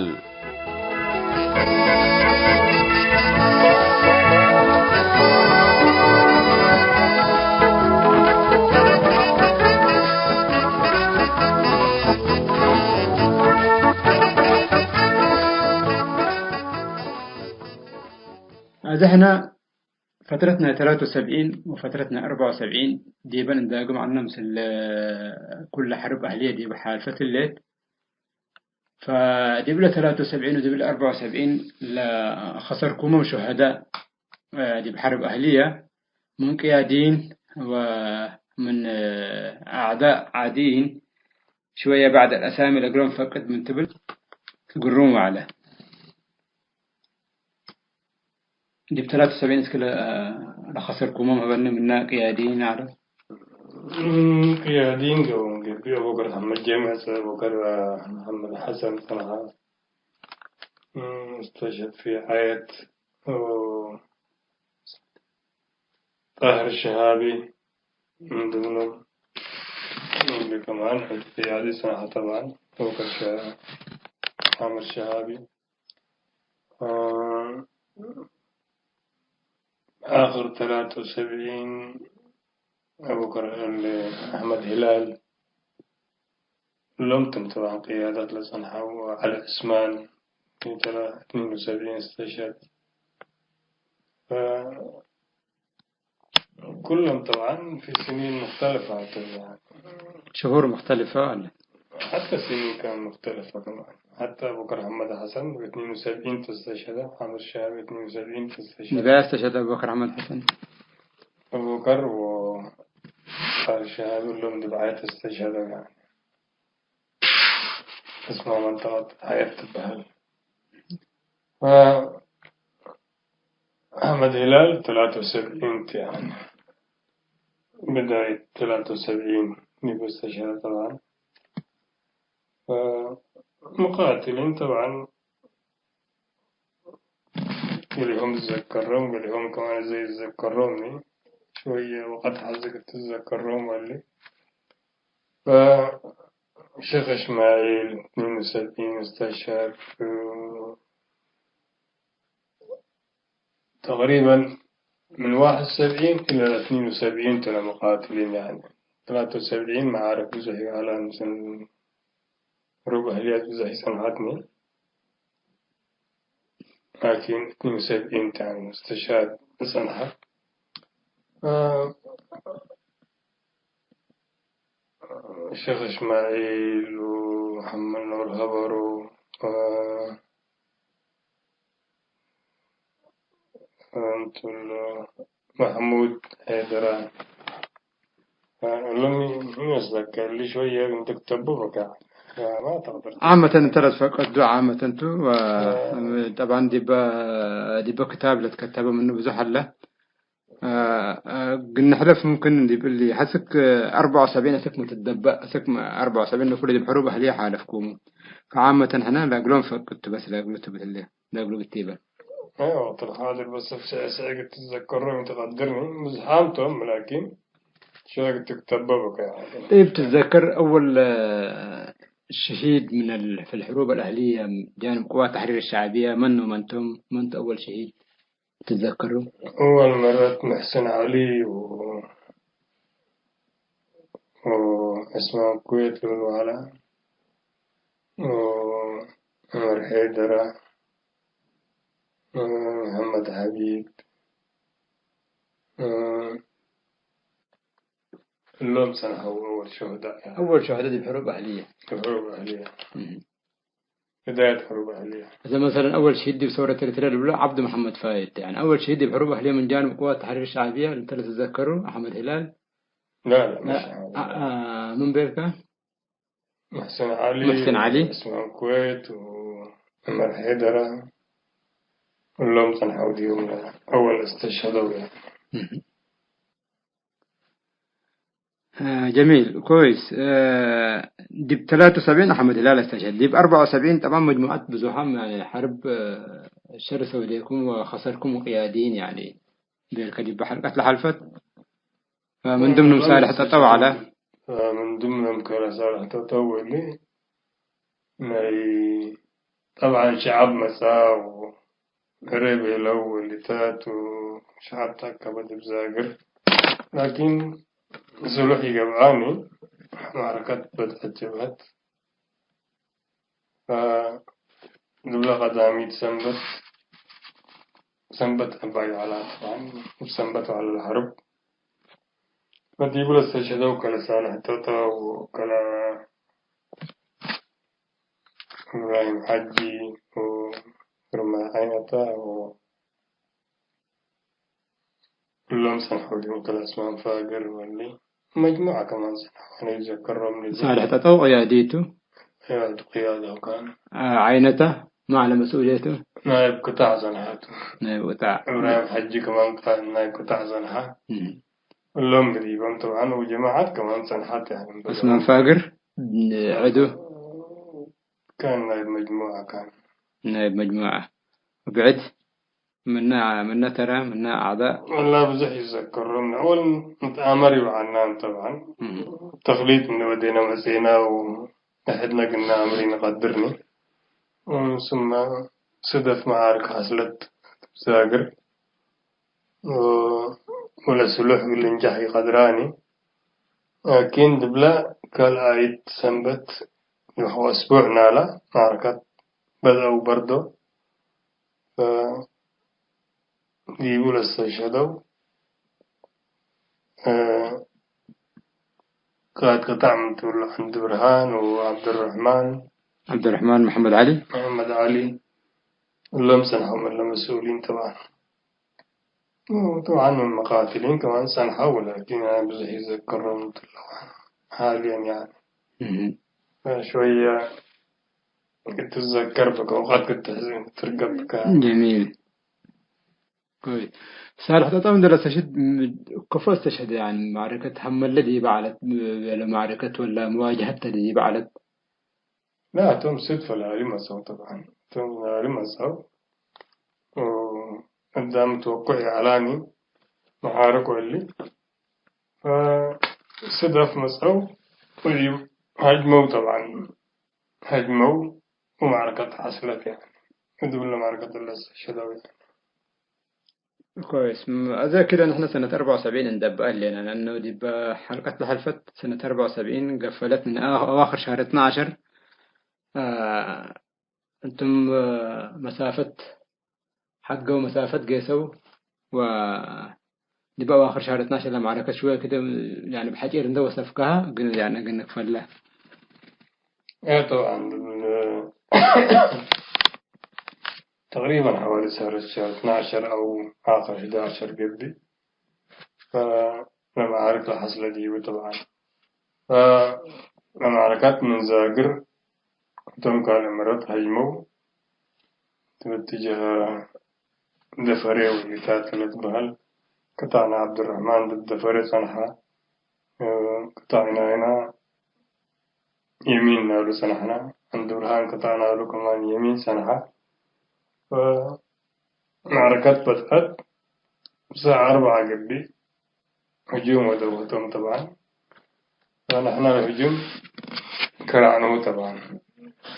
አዜ ሕነ ፈትረት ናይ ተላቱ ወሰብዒን ወፈትረት ናይ አርበዕ ወሰብዒን ዲበን እንደ ግምዐነ ምስል ኩለ ሐርብ አህልየ ዲበ ሓልፈት ህሌት። ፈዲብለ ተላቱ ወሰብዒን ወዲብለ አርበዕ ወሰብዒን ለከሰርኩሞም ሹሀዳእ ዲብ ሐርብ አህልየ ምን ቅያዲን ወምን አዕዳእ ዓድይን ሽወየ ባዕድ አልአሳሚ ለእግሎም ፈቅድ ምን ትብል ትግሩም ወዐለ። ዲብ ተላቱ ሰብዒን እስክ ለ-፣ ለከሰርኩሞም ሀበኒ ምና ቅያዲን ዐለ። እም፣ ቅያዲን ገብእ፣ አቡበከር መሐመድ ጀምዕ፣ አቡበከር መሐመድ ሐሰን ጸንሐ፣ እም፣ እስተሸህድ ፊ ሐየት፣ ኦ፣ ጣህር ሸሃቢ፣ ምን ድምኖም፣ እሊ ከማን ሐጂ ቅያዲ ጸንሐ ጠብዓን፣ አቡበከር ሸ-፣ ሐመድ ሸሃቢ፣ አ፣ አክር ተላቱ ሰብዒን አቡበከር እል አሕመድ ሂላል፣ እሎም ትም ጠብዓን ቅያዳት ለጸንሐው ዐሊ ዑስማን፣ ፊ ተላ-፣ እትኒን ወሰብዒን እስተሸህድ። ፈ-፣ ኩሎም ጠብዓን ፊ ስኒን ሙክተለፈ ዐለ። ሽሁር ሙክተለፈ ዐለ። ሐተ ስኒን ካን ሙክተለፈ ከማን። ሐተ አቡበከር ሐመድ ሐሰን እትኒን ወሰብዒን ተስተሸሀደ፣ ሐመድ ሸሃቢ እትኒን ወሰብዒን ተስተሸሀደ። ዲባየ አስተሸሀደ አቡበከር ሐመድ ሐሰን። አቡበከር ወጣህር ሸሃቢ እሎም ዲብ ሐየት ተስተሸሀደ። እስመ መንጠቀት ሐየት ትበሀል። አሕመድ ሂላል ተላተ ወሰብዒን ቲ፣ ያኒ፣ ብዳየት ተላተ ወሰብዒን ዲብ እስተሸሀደ ጠብዓን። ሙቃትሊን ጠብዓን፣ ገሌሆም ትዘከሮም፣ ገሌሆም ከማን ዘይትዘከሮም፣ ሸወየ ወቀት ሐዝክ ትዘከሮም ወሊ። ፈሼክ እስማዒል፣ እትኒን ወሰብዒን እስተሸሀድ፣ ተቅሪበን ምን ዋሕድ ወሰብዒን ኢለ እትኒን ወሰብዒን ቱ ለመቃትሊን፣ ያኒ፣ ተላተ ወሰብዒን መዓርክ ብዙሕ ይአላ፣ ምስል ሩብ አህልያት ብዙሕ ይጸንሐትኒ። ላኪን እትኒን ወሰብዒን ቱ፣ ያኒ፣ እስተሸሀድ ጸንሐ። አ፣ ሼክ እስማዒል ወመሐመድ ኑር ሀበሩ፣ አ፣ እንቱለ መሕሙድ ሄደራ፣ እሎም ይመስለከ እሊ ሸወየ እንተ ክተቡ በቃ ማ ተቅደር። ዓመተን እንተ ለትፈቀዱ ዓመተን ቱ፣ አ፣ ጠብዓን ዲበ፣ ዲበ ክታብ ለትከተበ ምኑ ብዙሕ አለ። አ፣ አ፣ ግን ንሕለፍ ሙምክን ዲብ እሊ ሐስክ አርበዕ ወሰብዒን አስክ ምን ትትደበእ፣ አስክ አርበዕ ወሰብዒን ለኩሉ ዲብ ሕሩብ አህልየ ሓለፍኩሙ። ፈዓመተን ሕነ ለእግሎም ፈቅድ ቱ በስ ለእግሉ ትብል ህሌ። ለእግሉ ብትበ። አይ፣ ወቅት الحاضر በስ ስዕስዕ እግል ትትዘከሮም ትቀድርኒ፣ ምዝሓም ቶም፣ ላኪን ሸክ ትክተበ በከ። እብ ትትዘከር አወል፣ አ፣ ሸሂድ ምን ال-፣ في الحروب الأهلية ጃንብ ቅዋት ተሕሪር الشعبية መን ወመን ቶም? መን ቱ አወል ሸሂድ ትትዘከሩ? አወል መረት መሕሰን ዐሊ ወ-፣ ወዕስማን ኩዌት ልብል በሀላ። ዑመር ሐይደረ፣ መሐመድ ሐቢብ፣ እሎም ጸንሐው አወል ሹሀዳእ። አወል ሹሀዳእ ዲብ ሕሩብ አህልየ። ዲብ ሕሩብ አህልየ። እህ። ብዳየት ሕሩብ አህልየ። እዘ መሰለን አወል ሸሂድ ዲብ ሰውረት ኤሪትርየ ልብሎ ዐብዱ መሐመድ ፋይድ። ያኒ አወል ሸሂድ ዲብ ሕሩብ አህልየ ምን ጃንብ ቅዋት ተሕሪር ሸዕብየ እንተ ለትዘከሩ አሕመድ ሂላል። ላ፣ ላ፣ አ-፣ መሽ ዐሊ። አ-፣ አ-፣ ምን ቤልከ? መሕሰን ዐሊ፣ መሕሰን ዐሊ። ዑስማን ኩዌት ወዑመር ሐይደረ፣ እሎም ጸንሐው ዲቡ አወል እስተሽሀደው። እህ። አ፣ ጀሚል፣ ኮይስ። አ፣ ዲብ ተላቱ ወሰብዒን አሕመድ ሂላል እስተሽሀድ። ዲብ አርበዕ ወሰብዒን ጠባን መጅሙዐት ብዙሓም፣ ያኒ፣ ሐርብ፣ አ፣ ሸርሰው እዴኩም ወከሰርኩም ወቅያዲን፣ ያኒ፣ ቤልከ ዲብ ሐልቀት ለሐልፈት። ምን ድምኑም ሳልሕ ጠጠው ዐለ። ምን ድምኑም ከረ ሳልሕ ጠጠው እሊ ናይ ጠብዓን ሸዐብ መጽአው፣ ዕሬ ቤለው እሊ ተ ቱ፣ ሸዐብ ተአከበ ዲብ ዛግር። ላኪን ስሉሕ ኢገብአኒ፣ መዕረከት በድሐት ጀብሀት። ፈእብለ ቀዳሚት ሰንበት፣ ሰንበት ዕባይ ዐላ፣ ጠብዓን እብ ሰንበት ዐለ ለሐርብ። ፈዲቡ ለስተሽሀደው ከለ ሳልሕ ጠጠው ወከለ እብራሂም ሐጂ ወግርማይ ዓይነተ ወ ኩሎም ሰንሐው ዲቡ፣ ከለ እስማን ፋግር ወሊ መጅሙዐ ከማን ሰንሐው፣ አነ ይዘከሮም ዲቡ። ሳልሕ ጠጠው ቅያዲቱ። ያው ቅያዳው ካን። አ፣ ዓይነታ ማዕለ መስኡልየቱ። ናይብ ቅጣዕ ሰንሐቱ። ናይብ ቅጣዕ። እብራሂም ሐጂ ከማን ቃ-፣ ናይብ ቅጣዕ ሰንሐ። እም። እሎም ብዲቦም ጠብዓን ወጀማዓት ከማን ሰንሐት፣ ያኒ፣ ዑስማን ፋግር፣ ዐዱ። ካን ናይብ መጅሙዐ ካን። ናይብ መጅሙዐ። ብዕድ ምነ፣ ምነ ተረ፣ ምነ አዕዳእ። ወላ ብዙሕ ይዘከሮም። አወል ንትአመር ይበዓልናን ጠብዓን። እም። ተክሊት እንደ ወዴና መጽኤና ወሕድነ ግና አምሪ ንቀድርኒ። ሱመ ስደፍ መዓርክ ሐስለት ዛግር። ወ-፣ ወለስሉሕ እግል ልንጃሕ ኢቀድራኒ። ላኪን፣ ድብለ ካልኣይት ሰንበት ወአስቡዕ ናላ ማዕረከት በድአው በርዶ። ፈ-፣ ዲቡ ለስተሽሀደው፣ እ፣ ቃድ ቅጣዕ ምን ትብሎ ዐንድ ብርሃን ወዐብደረሕማን። ዐብደረሕማን መሐመድ ዐሊ። መሐመድ ዐሊ። እሎም ጸንሐው ምን ለመስኡሊን ጠብዓን። ጠብዓን ምን መቃትሊን ከማን ጸንሐው፣ ወላኪን አነ ብዙሕ ይዘከሮም ትለዋን ሓልየን ያኒ። እህ። ሸወየ ክትዘከር ብከ፣ ወቀት ክትሕዝን ክትርገብ ብከ። ጀሚል። ጎይ። ሳልሕ ጠጠው እንደ ለስተሽህድ፣ ም-፣ ከፎ እስተሽህደ፣ ያኒ፣ ማዕረከት ሀመለ ዲበ ዐለት፣ ለማዕረከት ወላ መዋጀሀት ዲበ ዐለት? ላ፣ እቶም ስድ ፈላሊ መጽአው፣ ጠብዓን። እቶም ፈላሊ መጽአው፣ ኦ፣ እዳም ትወቁዕ የዐላኒ መዓርክ ወሊ፣ ፈስደፍ መጽአው፣ ወዲብ ሀጅመው፣ ጠብዓን። ሀጅመው ወማዕረከት ሐስለት፣ ያኒ፣ እት ብለ ማዕረከት ለስተሽህደው፣ ያኒ። ኮይስ፣ ም-፣ አዜ ክለ ንሕነ ሰነት አርበዕ ወሰብዒን እንደብአ ህሌነ፣ ለአነሁ ዲበ ሐልቀት ለሐልፈት ሰነት አርበዕ ወሰብዒን ገፈለት ምን አዋ-፣ አዋክር ሸህር እትነ ዐሸር፣ አ፣ እንቱም፣ አ፣ መሳፈት ሐድገው መሳፈት ጌሰው ወዲብ አዋክር ሸህር እትነ ዐሸር ለማዕረከት ሽወየ ክደ፣ ያኒ፣ ብሐጪር እንደ ወሰፍካሃ፣ ግን፣ ያኒ፣ ግን ንክፈለ። እየ፣ ጠብዓን፣ ተቅሪበን ሐዋሊ ሸህር፣ ሸህር እትነ ዐሸር አው አክር ሕዳሸር ገብእ፣ ፈለመዓርክ ለሐስለ ዲቡ። ጠብዓን፣ ፈለመዓረካት ምን ዛግር እቶም ካልእ መረት ሀጅመው፣ እብ እትጀህ ደፈሬ ወሊታት ለትበህል ቅጣዕነ ዐብዱረሕማን ዲብ ደፈሬ ጸንሐ። ቅጣዕናይና የሚን ናሉ ጸናሕና። ዐንድ ብርሃን ቅጣዕ ናሉ ከማን የሚን ጸንሐ። ወመዕረከት በጽሐት። ሳዕ አርበዓ ገብእ ህጁም ወደው ህቶም ጠብዓን። ወነሕና ለህጁም ከራዕነሁ ጠብዓን።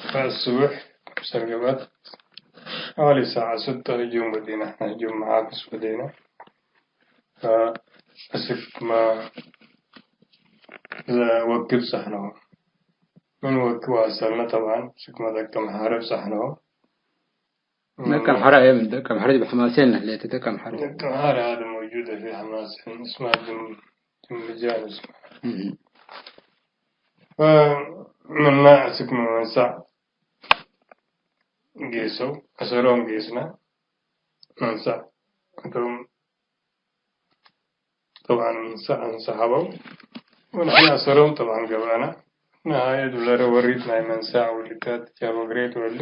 ፈአስቡሕ ምሰል ገብአት ሐዋሊ ሳዕ ስተ ህጁም ወዴና። ሕና ህጁም መዓክስ ወዴና። ፈአስክ ማ ወኪ ብጸሕነሁ። ምን ወኪ ወአሰልነ ጠብዓን ስክ መ ደቀ መሓረ ብጸሕነሁ። ደቀ አምሐረ አየ ምን ደቀ አምሐረ ዲብ ሐማሴን ለህሌት ደቀ አምሐረ። ደቀ አምሐረ ሀደ መውጁደ ፊ ሐማሴን እስማ ድም-፣ ድምጃን እስማ። እህ። ፈምነ አስክ መንሳዕ ጌሰው አሰሮም ጌስነ መንሳዕ እቶም ጠብዓን እንሰ-፣ እንሰሐበው ወንሕና አሰሮም ጠብዓን ገብአነ። ነሃየት ለረ ወሪት ናይ መንሳዕ ወልካት ጃበግሬት ወሊ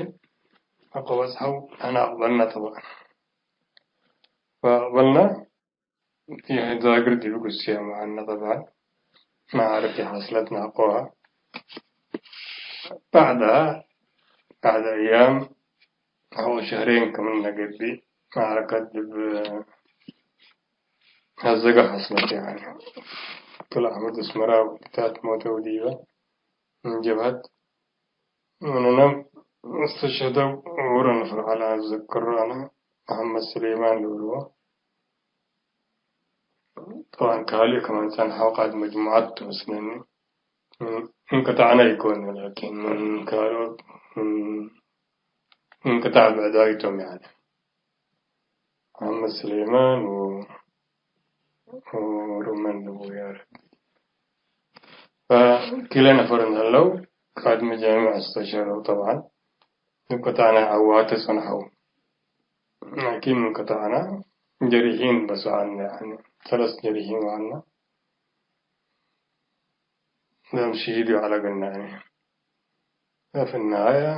አቆ በጽሐው አነ አቅበልነ ጠብዓን። ፈአቅበልነ ዛግር ዲብ ጉስየ መዐነ ጠብዓን መዓርክ ሐስለት ናቆሃ። ባዕድሃ፣ ባዕድ አያም አው ሸህሬን ክምነ ገብእ መዓረከት ዲብ ሀዘገ ሐስለት፣ ያኒ፣ ክል አሕመድ አስመራ ወልታት ሞተው ዲበ ምን ጀብሀት ምንነ እስተሸህደው ውረ ነፈር ዐለ። አዘክሮ አነ መሐመድ ስሌማን ልብልዎ። ጠብዓን ካልእ ከማን ጸንሐው ቃድ መጅሙዐት ቱ መስለኒ። ምን፣ ምን ቅጣዕና ኢኮን፣ ላኪን ምን ካልኦት፣ ምን፣ ምን ቅጣዕ ብዕዳይቶም፣ ያኒ፣ መሐመድ ስሌማን ወ-፣ ወሩመን ንቡ፣ ያ ረቢ። ፈክለ ነፈር እንህለው፣ ቃድ መጃሚዕ አስተሸረው፣ ጠብዓን፣ ምን ቅጣዕና ዐዋተ ጸንሐው። ላኪን ምን ቅጣዕና ጀሪሒን በሱ ዐልነ፣ ያኒ ሰለስ ጀሪሒን ወዐልነ። ለም ሽሂድ ዐለ እግልነ፣ ያኒ። ففي النهاية፣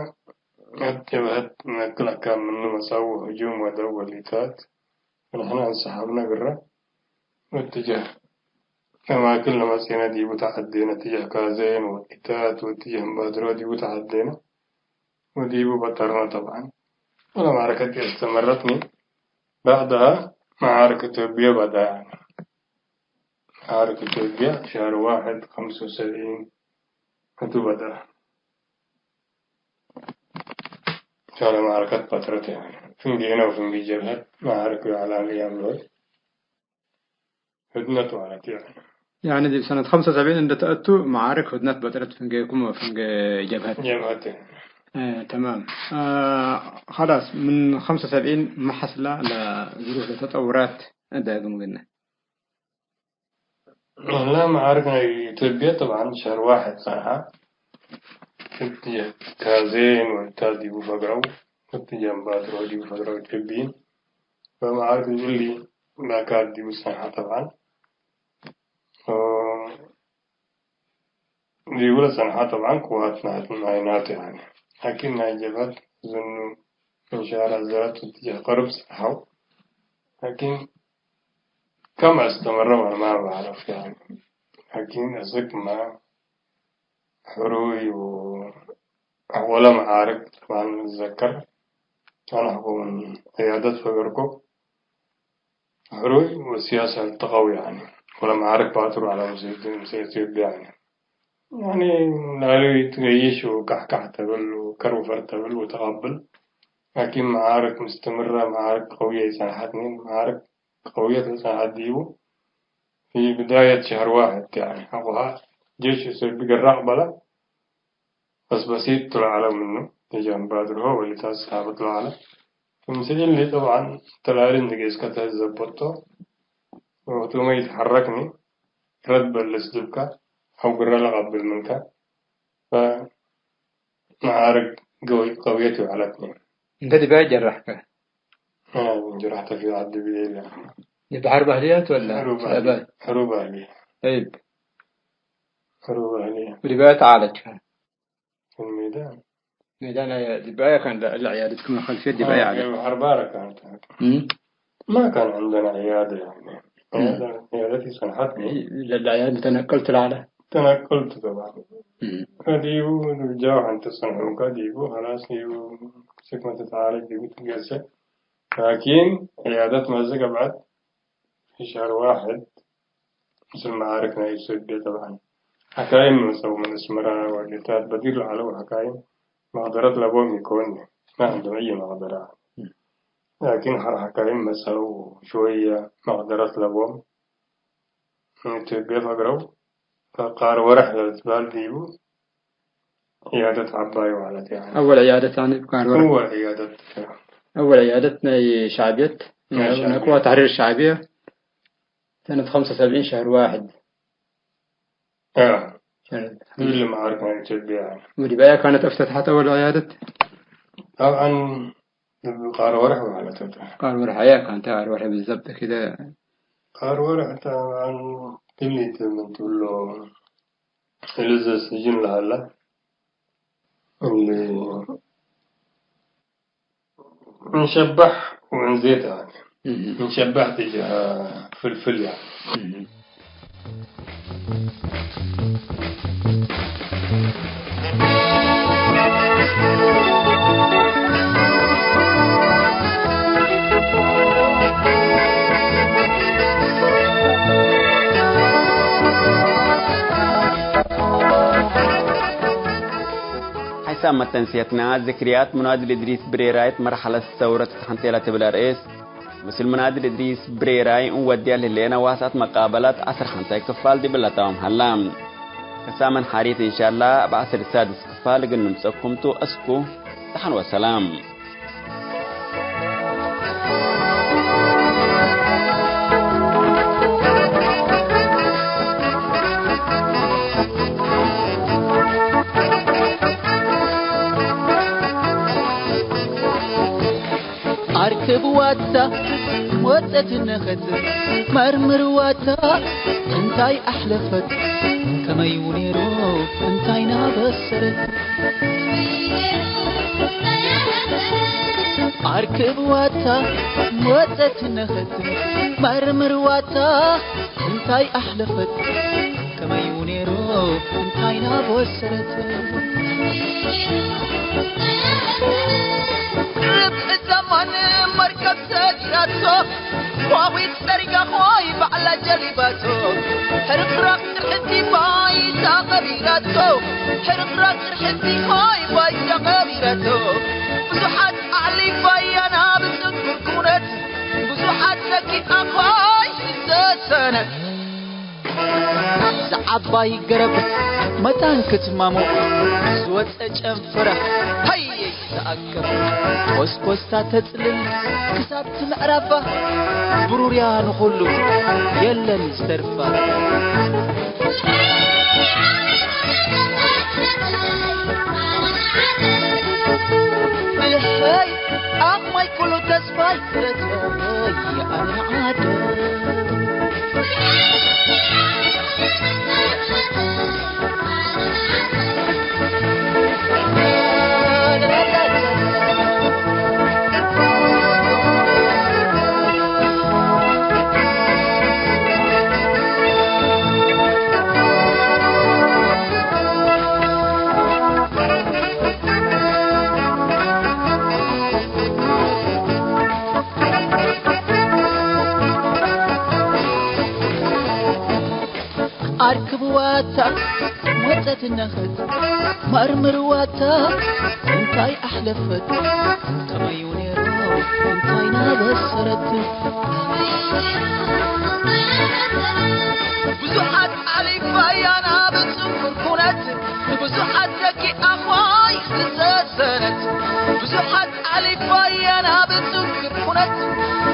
እት ጀብሀት ምን እክል አካን ምኑ መጽአው ህጁም ወደው ወሊታት፣ ወንሕነ አንሰሐብነ ግረ፣ ወእትጀህ አማክን ለመጽአነ ዲቡ ተዐዴነ፣ እትጀህ ካዜን ወሊታት ወእትጀህ እምባድሮ ዲቡ ተዐዴነ ወዲቡ በጠርነ። ጠብዐን፣ ወለማዕረከት እስተመረትኒ፣ በዕድሃ መዓርክ ኢትዮጵየ በዳ። መዓርክ ኢትዮጵየ ሸህር ዋሕድ ኸምሰ ወሰብዒን ህቱ በዳ። ሻለ መዓርከት በጥረት፣ ያኒ፣ ፍንጌነ ወፍንጌ ጀብሀት መዓርክ ወዕላን እያም ለሆይ ህድነት ማለት፣ ያኒ። ያኒ ዲብ ሰነት ኸምሰ ወሰብዒን እንደ ተአቱ መዓርክ ህድነት በጥረት ፍንጌኩም ወፍንጌ ጀብሀት። ጀብሀት፣ ያኒ። እ፣ ተማም። እ፣ ኸላስ፣ ምን ኸምሰ ወሰብዒን መሐስላ ለዝሩፍ ለተጠውራት ዳግም ግነ። እለ መዓርክ ናይ ኢትዮጵየ፣ ጠብዐን፣ ሸህር ዋሕድ ጸንሐ። እትጀህ ካዜን ወልታት ዲቡ ፈግረው፣ እትጀህ እምባድሮ ዲቡ ፈግረው ኢትዮጵይን። በመዓርክ እሊ ባካት ዲቡ ጸንሐ፣ ጠብዐን። ዲቡ ለጸንሐ፣ ጠብዐን፣ ቅዋት ናይናቱ፣ ያኒ። ላኪን ናይ ጀብሀት እዝኑ ምን ሸህር አዘረት እትጀህ ቀርብ ጸንሐው። ላኪን ከም አስተመረ ወማ በዐረፍ፣ ያኒ። ላኪን አስክ መ ሕሩይ ወአወለ መዓርክ፣ ጠብዐን፣ እትዘከር፣ አነ ሕቆ ምን ዕያደት ፈገርኮ፣ ሕሩይ ወሲያሰ ተቀዊ፣ ያኒ፣ ወለመዓርክ ባትሩ ዐለ ምስል፣ ምስል ኢትዮጵያ፣ ያኒ። ያኒ፣ ላሊ ትገይሽ ወካሕካሕ ተብል ወከር ወፈር ተብል ወተቀብል። ላኪን መዓርክ ምስትምረ፣ መዓርክ ቀውየ ኢጸንሐትኒ፣ መዓርክ ቀውየት ለጸንሐት ዲቡ፣ ፊ ብዳየት ሸህር ዋሕድ፣ ያኒ፣ ሐቆሃ ጄሽ ኢትዮጵይ ገራቅ በለ፣ በስ በሲጥ ቱ ለዐለ ምኑ፣ እጀ እምባድርሆ ወሊታት ሳብት ለዐለ። ክምስል እሊ ጠብዐን፣ ተላሊ እንዴ ጌስከ ተዘበጦ፣ ወቅቱመ ኢትሐረክኒ፣ ረድ በልስ ድብከ፣ አው ግረ ለቀብል ምንከ፣ ፈመዓርክ ገው-፣ ቀውየት ይውዐለትኒ። እንተ ዲባይ ጀረሕከ? አው፣ እንጅራሕተ ፊ ዐዲ ብሌለ። ዲብ ሐርብ አህልያት ወላ? ሐሩብ አህሊ-፣ ሰአባይ? ሐሩብ አህሊ። ጠይብ። ሐሩብ አህሊ። ወዲባይ ተዓለጅከ? ፊ ሜዳን። ሜዳን ዲባይ ካን ለ-፣ ለዕያደትኩም ኸልፍየት ዲባይ አዎ፣ አለ። ያው ሐርባረ ካን። እም? ما كان عندنا عيادة يعني. مم. عيادة، عيادتي صنحتني. إي، لا، لا، عيادة تنقلت لعلى. تنقلت طبعًا. مم. ከዲቡ ጃው ሐንቲ ጸንሑ፣ ከዲቡ ኸላስ ዲቡ ስክ መትትዓለጅ ዲቡ ትገሰ። ላኪን ዕያደት መዘ ገብዐት ፊ ሸህር ዋሕድ ምስል መዓርክ ናይ ኢትዮጵያ ጠብዓን። ሐካይም መጸው ምን እስመራ ወሊታት በዲር ለዐለው ሐካይም መቅደረት ለቦም ኢኮን። ማ ዐንዶም አይ መቅደራ። ላኪን ሐር ሐካይም መጸው ሸወየ መቅደረት ለቦም። ምን ኢትዮጵያ ፈግረው ፈቃር ወረሕ ለልትባል ዲቡ ዕያደት ዐባይ ማለት ያኒ። አወል ዕያደት ያኒ ቃር ወረሕ። አወል ዕያደት። አወል ዕያደት ናይ ሸዕብየት ናይ ሸዕብየት። ናይ ቅዋት ተሕሪር ሸዕብየ ሰነት ኸምሰ ወሰብዒን ሸህር ዋሕድ። አዎ። ሸህር እሊ መዓርክ ናይ ኢትዮጵያ ያኒ። ወዲባያ ካነት እፍተትሐት አወል ዕያደት? ጠብዓን እብ ቃር ወርሕ ማለት ነው። ቃር ወርሕ አያ ካንተ ቃር ወርሕ ብዘብጥ ክደ። ቃር ወርሕ ጠብዓን ክሊት ምን ትብሎ እልዘ ስጅን ለሀላ እሊ እንሸባሕ ወእንዜት አለ። እህ። እንሸባሕ ትጅህ ፍልፍል ያለ። እህ። ሐይሳም መተንስየትና፣ ዝክርያት ሙናድል እድሪስ ብሬራይት መርሐለት ሰውረት ተሐንቴላ ትብል አርእስ፣ ምስል ሙናድል እድሪስ ብሬራይ እንወድያ ለህሌነ ዋሳት መቃበላት ዐስር ሐንታይ ክፋል ዲብለ ተማም ሀላ። ከሳምን ሐሪት እንሻላ እብ ዐስር ሳድስ ክፋል እግል ንምጸኩም ቱ። አስኩ ደሐን ወሰላም። አርክብ ዋሳ ወጸት ነኸት መርምርዋታ እንታይ አሕለፈት? ከመይ ውኔሮ እንታይ ናበሰረት? አርክብዋታ ወጸት ነኸት መርምርዋታ እንታይ አሕለፈት? ከመይ ውኔሮ እንታይ ናበሰረት? ርብዕ ዘማን መርከብ ሰጊራቶ፣ ዋዊት ሰሪጋ ኾይ ባዕላ ጀሊባቶ። ሕርቅራቅ ቅርሕንቲ ባይታ ቀቢራቶ፣ ሕርቅራቅ ቅርሕንቲ ኾይ ባይታ ቀቢራቶ። ብዙሓት አዕሊፋያ ናብ ጽንኩር ኩነት፣ ብዙሓት ሰኪት ኣባይ ዝሰሰነት። ዘዓባይ ገረብ መታን ክትማሞ ዝወፀ ጨንፈረ ሃይ ተኣከብ። ኮስኮስታ ተጽልል ክሳብቲ ምዕራባ ብሩርያ ንኹሉ የለን ዝተርፋ። ብልሐይ ኣቕማይ ኩሉ ተስፋይ ክረተይ ኣነ ዓደ። አርክብዋታ መጸት ነኸት መርምርዋታ እንታይ አሕለፈት? ከመዩ ኔሮ እንታይ ናበሰረት? ብዙሓት አሊፋያ ናብ ጽንኩር ኩነት፣ ብዙሓት ደቂ ኣኽዋይ ዝሰሰነት፣ ብዙሓት ኣሊፋያ ናብ ጽንኩር ኩነት፣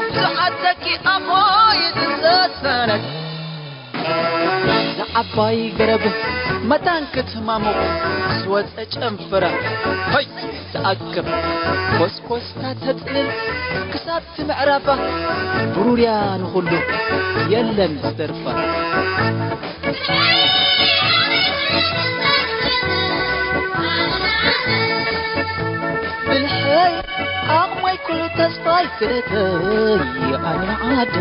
ብዙሓት ደቂ ኣኽዋይ ዝሰሰነት። ዘዓባይ ገረብ መታን ክትማሙቕ ዝወጸ ጨንፈራ፣ ሀይ! ተኣክብ፣ ኮስኮስታ ተጽልል፣ ክሳብቲ ምዕራፋ፣ ብሩርያ ንኹሉ፣ የለን ዝተርፋ። ብልሐይ፣ ዓቕመይ፣ ኩሉ ተስፋይ፣ ክረተይ፣ ኣነ ዓደ።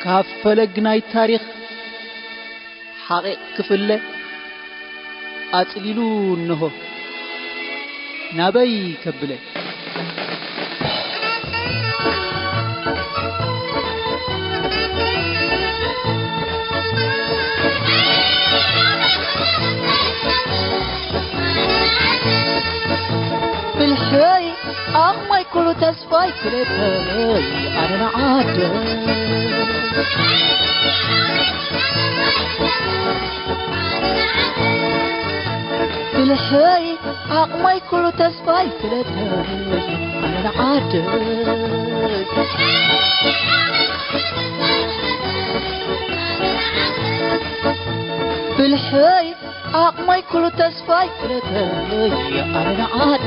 ካብ ፈለግ ናይ ታሪኽ ሓቒቕ ክፍለ ኣጽሊሉ እንሆ ናበይ ከብለ። ብልሐይ ኣቕማይ ኩሉ ተስፋይ ክለተይ ኣነ ንዓደ። ብልሐይ ዓቕመይ ኩሉ ተስፋይ ክለተይ ኣነ ንዓደ። ብልሐይ ዓቕመይ ኩሉ ተስፋይ ክለተይ ኣነ ንዓደ።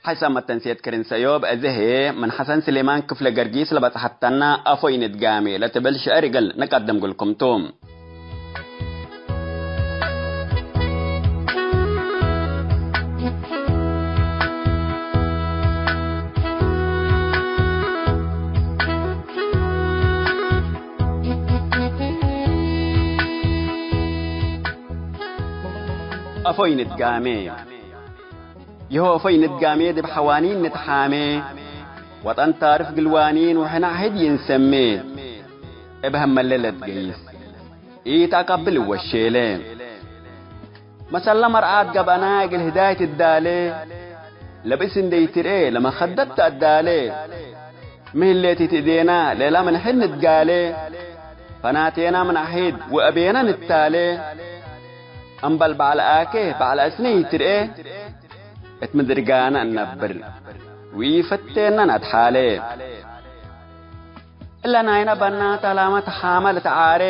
ሕሳም መተንሴት ክርን ሰዮብ፣ እዚ ህዬ ምን ሐሰን ስሌማን ክፍለ ገርጊስ ለበጽሐተና አፎይ ንድጋሜ ለትብል ሽዕር እግል ንቀድም እግልኩም ቱ። አፎይ ንድጋሜ። ይሆ አፎይ ንድጋሜ ዲብ ሐዋኒን ንትሓሜ፣ ወጠን ታርፍ ግልዋኒን ወሕነ ዐህድ ይንሰሜ። እብ ሀመለ ለትገይስ ኢተአቀብል ወሼለ። መሰለ መርዓት ገብአና እግል ህዳይ ትዳሌ፣ ለብእስ እንዴ ኢትርኤ ለመኸደት ተአዳሌ። ሚ ህሌት ኢትእዜና ሌላ ምን ሕድ ንትጋሌ፣ ፈናቴና ምን አሒድ ወአቤና ንታሌ። እምበል በዐል አኬ በዐል አስነ ኢትርኤ፣ እት ምድርጋነ እነብር ወኢፈቴነ ነትሓሌ። እለ ናይነ በናት አላመ ተሓመ ልትዓሬ፣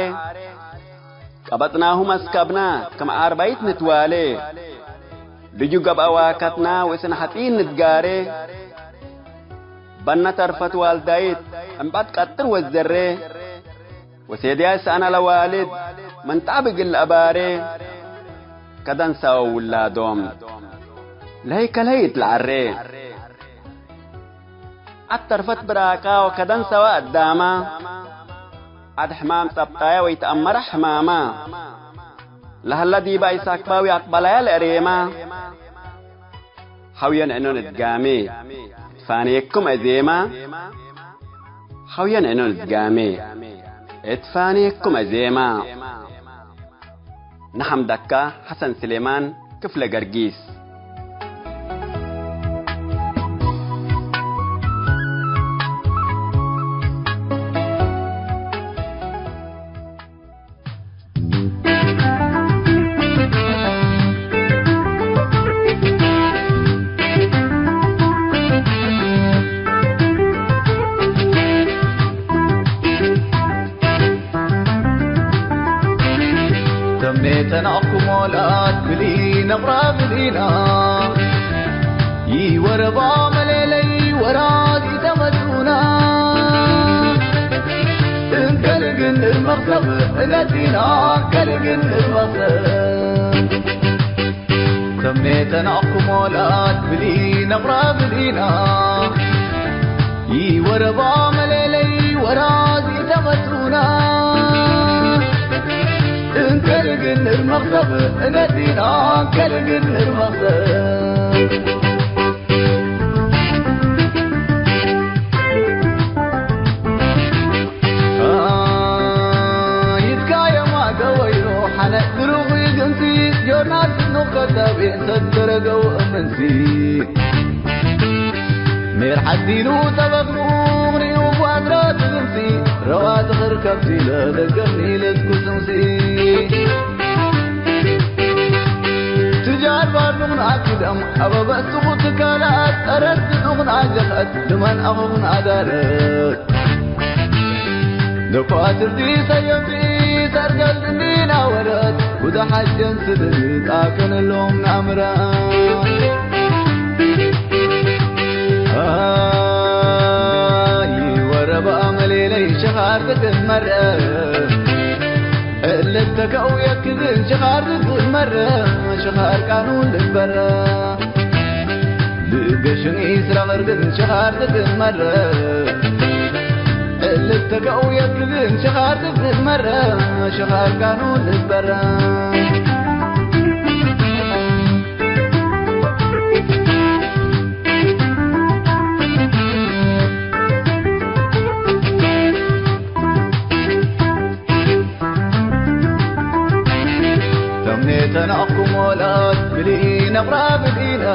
ቀበጽናሁ መስከብና ክም ዓርባይት ንትዋሌ። ልጁ ገብአ ዋከትና ወእስን ሐጺን ንትጋሬ። በነ ተርፈት ዋልዳይት እምበ ትቀጥር ወዘሬ። ወሴድያይ ሰአነ ለዋልድ ምን ጣብ እግል ለአባሬ። ከደንሳወ ውላዶም ለሀይ ከልሀይ እት ለዐሬ። አተርፈት ብራቃ ወከደን ሰወ አዳማ፣ ዐድ ሕማም ጸብጣየ ወኢተአመረ ሕማማ። ለሀለ ዲበ ኢሳክባዊ አቅበላየ ለእሬማ። ሐውየን እኖ ንድጋሜ፣ እትፋኔኩም አዜማ። ሐውየን እኖ ንድጋሜ፣ እትፋኔኩም አዜማ። ነሐምደካ ሐሰን ስሌማን ክፍለ ገርጊስ። ተሜ ተናኩሞ ለአትብሊ ነብራ ብሊና፣ ይወረባ መሌለይ ወራዚ ተመቱና። እንከልግን እርመክሰብ እነዲና፣ እንከልግን እርመክሰብ። ተሜ ተናኩሞ ለአትብሊ ነብራ ብሊና፣ ይወረባ መሌለይ ወራዚ ተመቱና። እንከልግን እርመክሰብ እነዲና፣ እንከልግን እርመክሰብ። ይትካየማ ገወይሮ ሐነ ድሩኺ ግንሲ፣ ዮናስ ኑከተቤ ሰተረገው እምንሲ። ሜር ሐዲኑ ተበግኑ ሪኡ ጓድረ ትግንሲ፣ ረዋ ትኽር ከብቲ ለደገኒ ለትኩስንሲ። ትጃር ባርኑን አኪደም አበበ ሱቁ ትካላት፣ ጠረት ሱቁን አጀኸት፣ ልመን አኹን አዳረት። ለኳትርቲ ሰየምቲ ሰርገል እንዲና ወረት፣ ጉዳ ሐጀን ስድር ጣከንሎም ናምራ። አይ ወረባ መሌለይ ሸኻር ትትመረ፣ እልተከው የክዝን ሸኻር ትትመረ፣ ሸኻር ቃኑን ልትበረ። ልገሽን ኢስራ ቅርግን ሸኻር ትትመረ፣ እልተከው የክዝን ሸኻር ትትመረ፣ ሸኻር ቃኑን ልትበረ። ተምኔተን አኩም ወላት ብሊ ነቅራ ብሊና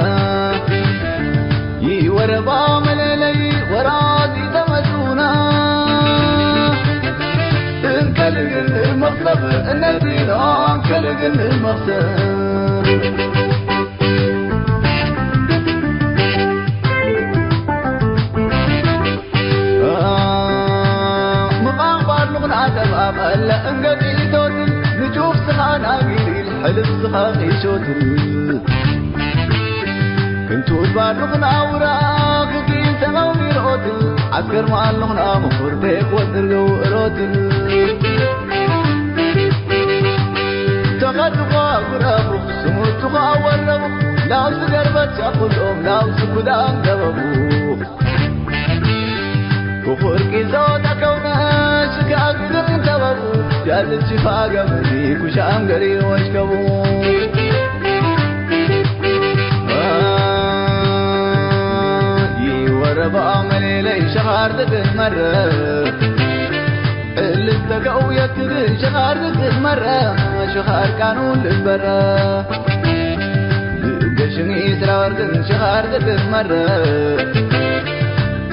ይወረባ መለለይ ወራት ይተመቱና እንከልግን መክሰብ እነዚና እንከልግን መክሰብ ምቃም ባርኑቕን አተብ አመለ እንገዲቶትን ንጩፍ ስኻ ናጊሪል ሕልፍ ስኻ ቂሾትን ክንቱ ባሉኽና አውራክ ጊን ሰማው ሚርኦት፣ ዐስከር ማሉኽና ምኹር ቤክ ወድርገው እሮት። ተኸድኳ ጉረቡ፣ ስሙቱኻ ወረቡ፣ ላውስ ገርበት ሻኩሎም፣ ላውስ ጉዳም ገበቡ። ክፉር ቂዞ ተከውነ፣ ሽጋግርን ተበቡ፣ ያልቺ ፋገምኒ ኩሻም ገሪ ወሽከቡ። ይወረባ መሌለይ ሸኻር ትትመረ፣ እልተከው የትድ ሸኻር ትትመረ፣ ሸኻር ቃኑን ልበረ። ልገሽኒ ስራ ወርቅን ሸኻር ትትመረ፣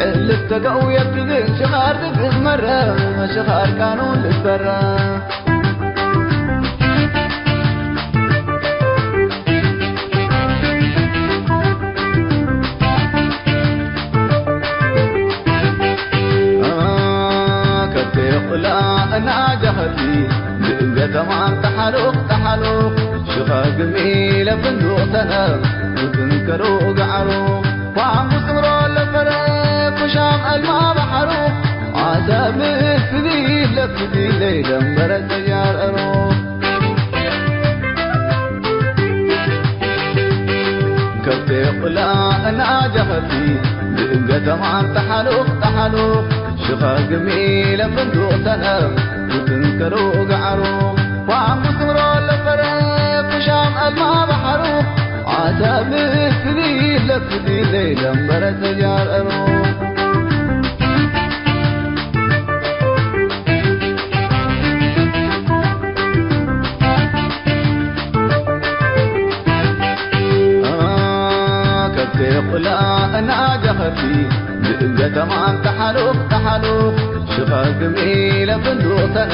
እልተከው የትድ ሸኻር ትትመረ፣ ሸኻር ቃኑን ልበረ። ከብቴ ቁላ እናጀኸቲ፣ ብእገተማን ተሓሉቅ ተሓሉቅ፣ ሽኸግሚ ለፍንዱቅ ተነ፣ ውትንከሩ ገዓሩ፣ ዋንጉ ስምሮ ለፈረ፣ ኩሻም አልማ በሐሩ፣ ዓሰብ ፍዲ ለፍዲ ለይደንበረ ተጃር አሩ። ከብቴ ቁላ እናጀኸቲ፣ ብእገተማን ተሓሉቅ ተሓሉቅ፣ ሽኸግሚ ለፍንዱቅ ተነ፣ ውትንከሩ ገዓሩ፣ ዋንጉ ስምሮ ለፈረ፣ ኩሻም አልማ በሐሩ፣ ዓሰብ ፍዲ ለፍዲ ለይደንበረ ተጃር አሩ። ከብቴ ቁላ እናጀኸቲ፣ ብእገተማን ተሓሉቅ ተሓሉቅ፣ ሽኸግሚ ለፍንዱቅ ተነ፣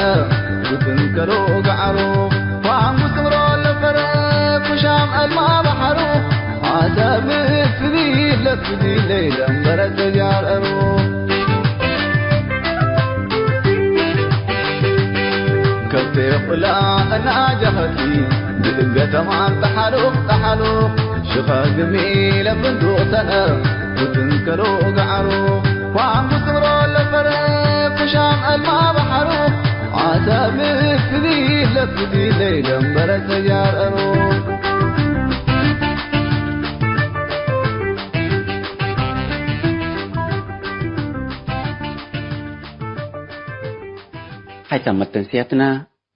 ውትንከሩ ገዓሩ፣ ዋንጉ ስምሮ ለፈረ፣ ኩሻም አልማ በሐሩ፣ ዓሰብ ፍዲ ለፍዲ ለይደንበረ ተጃር አሩ። ከብቴ ቁላ እናጀኸቲ፣ ብእገተማን ተሓሉቅ ተሓሉቅ፣ ሽኸግሚ ለፍንዱቅ ተነ፣ ውትንከሩ ገዓሩ፣ ዋንጉ ስምሮ ለፈረ፣ ኩሻም አልማ በሐሩ፣ ዓሰብ ፍዲ ለፍዲ ለይደንበረ ተጃር አሩ። ሐይሳም መተንስያትና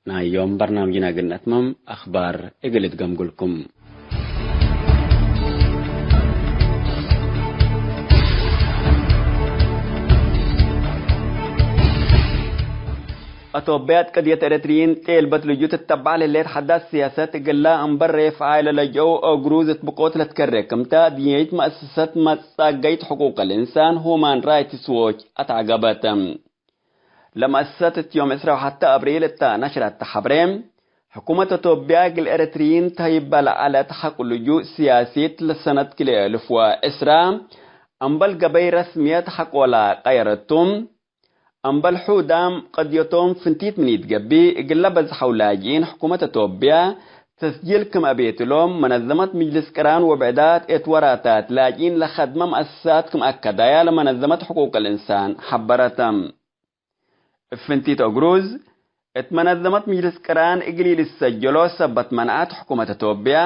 ናይ ዮም በርናምጅና እግል ነትመም፣ አኽባር እግል እትገምጉልኩም። አቶብያት ቅድየት ኤረትርይን ጤልበት ልጁ ትተባዕ ለህሌት ሐዳስ ሲያሰት እግላ እምበር ሬፍዓይ ለለጀው ኦግሩዝ እት ብቆት ለትከሬ ክምተ፣ ድንየይት መአሰሰት መጻገይት ሕቁቅ ልእንሳን ሁማን ራይትስ ዎች አትዐገበት። ለመአሰሰት እት ዮም ዕስራ ወሐተ አብሪል እተ ነሽረት ሐብሬ፣ ሕኩመት አቶብያ እግል ኤረትርይን ተህይበ ለዐለት ሐቅ ልጁእ ስያሲት ለሰነት ክልኤ እልፍ ወዕስራ፣ እምበል ገበይ ረስምየት ሐቆላ ቀየረቱ፣ እምበል ሑዳም ቅድየቶም ፍንቲት ምን ኢትገብእ፣ እግለ በዝሐው ላጅኢን ሕኩመት አቶብያ ተስጂል ክም አቤት እሎም፣ መነዘመት ምጅልስ ቅራን ወብዕዳት እት ወራታት ላጅኢን ለከድመ መአሰሳት ክም አከዳያ ለመነዘመት ሕቁቅ ልእንሳን ሐበረት። እብ ፍንቲት ኦግሩዝ፣ እት መነዘመት ምጅልስ ቅራን እግል ኢልትሰጀሎ ሰበት መንዐት ሕኩመት አቶብያ፣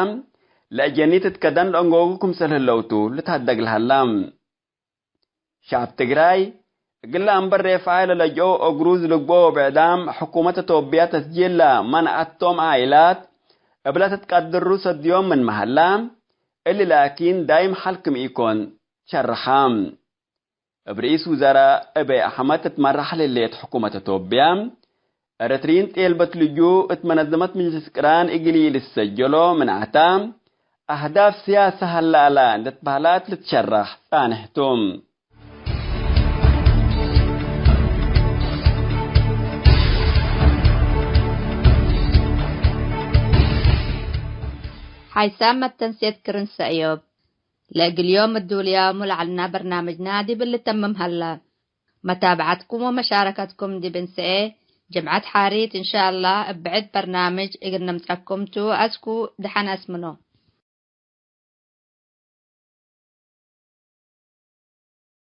ለአጀኒት እት ከደን ለአንጎጉ ክምሰል ህለውቱ ልትሀደግ ለሀላ። ሸዐብ ትግራይ፣ እግለ እምበር ሬፍዓይ ለለጅኦ ኦግሩዝ ልግብኦ ብዕዳም ሕኩመት አቶብያ ተስጂል ለመንዐቶም ዓኢላት እብ ለትትቀድሩ ሰድዮም ምንመ ሀላ፣ እሊ ላኪን ዳይም ሐል ክም ኢኮን ሸርሐ። እብ ርኢስ ውዘራእ አብይ አሕመድ ትትመራሕ ለህሌት ሕኩመት አቶብያ፣ ኤረትርይን ጤልበት ልጁእ እት መነዘመት ምጅልስ ቅራን እግል ኢልትሰጀሎ ምንዐታ፣ አህዳፍ ስያሰ ሀለ አላ እንዴ ትበህላት ልትሸረሕ ጻንሕ ቱ። ሓይሳም መተንሴት ክርን ሰእዮብ። ለእግል ዮም እዱልያሙ ለዐልና በርናምጅና ዲብ ልተምም ሀላ። መታብዐትኩም ወመሻረከትኩም ዲብ እንሰኤ ጅምዐት ሓሪት እንሻአላህ እብ ብዕድ በርናምጅ እግል ነምጸኩም ቱ። አስኩ ደሐን አስምኖ።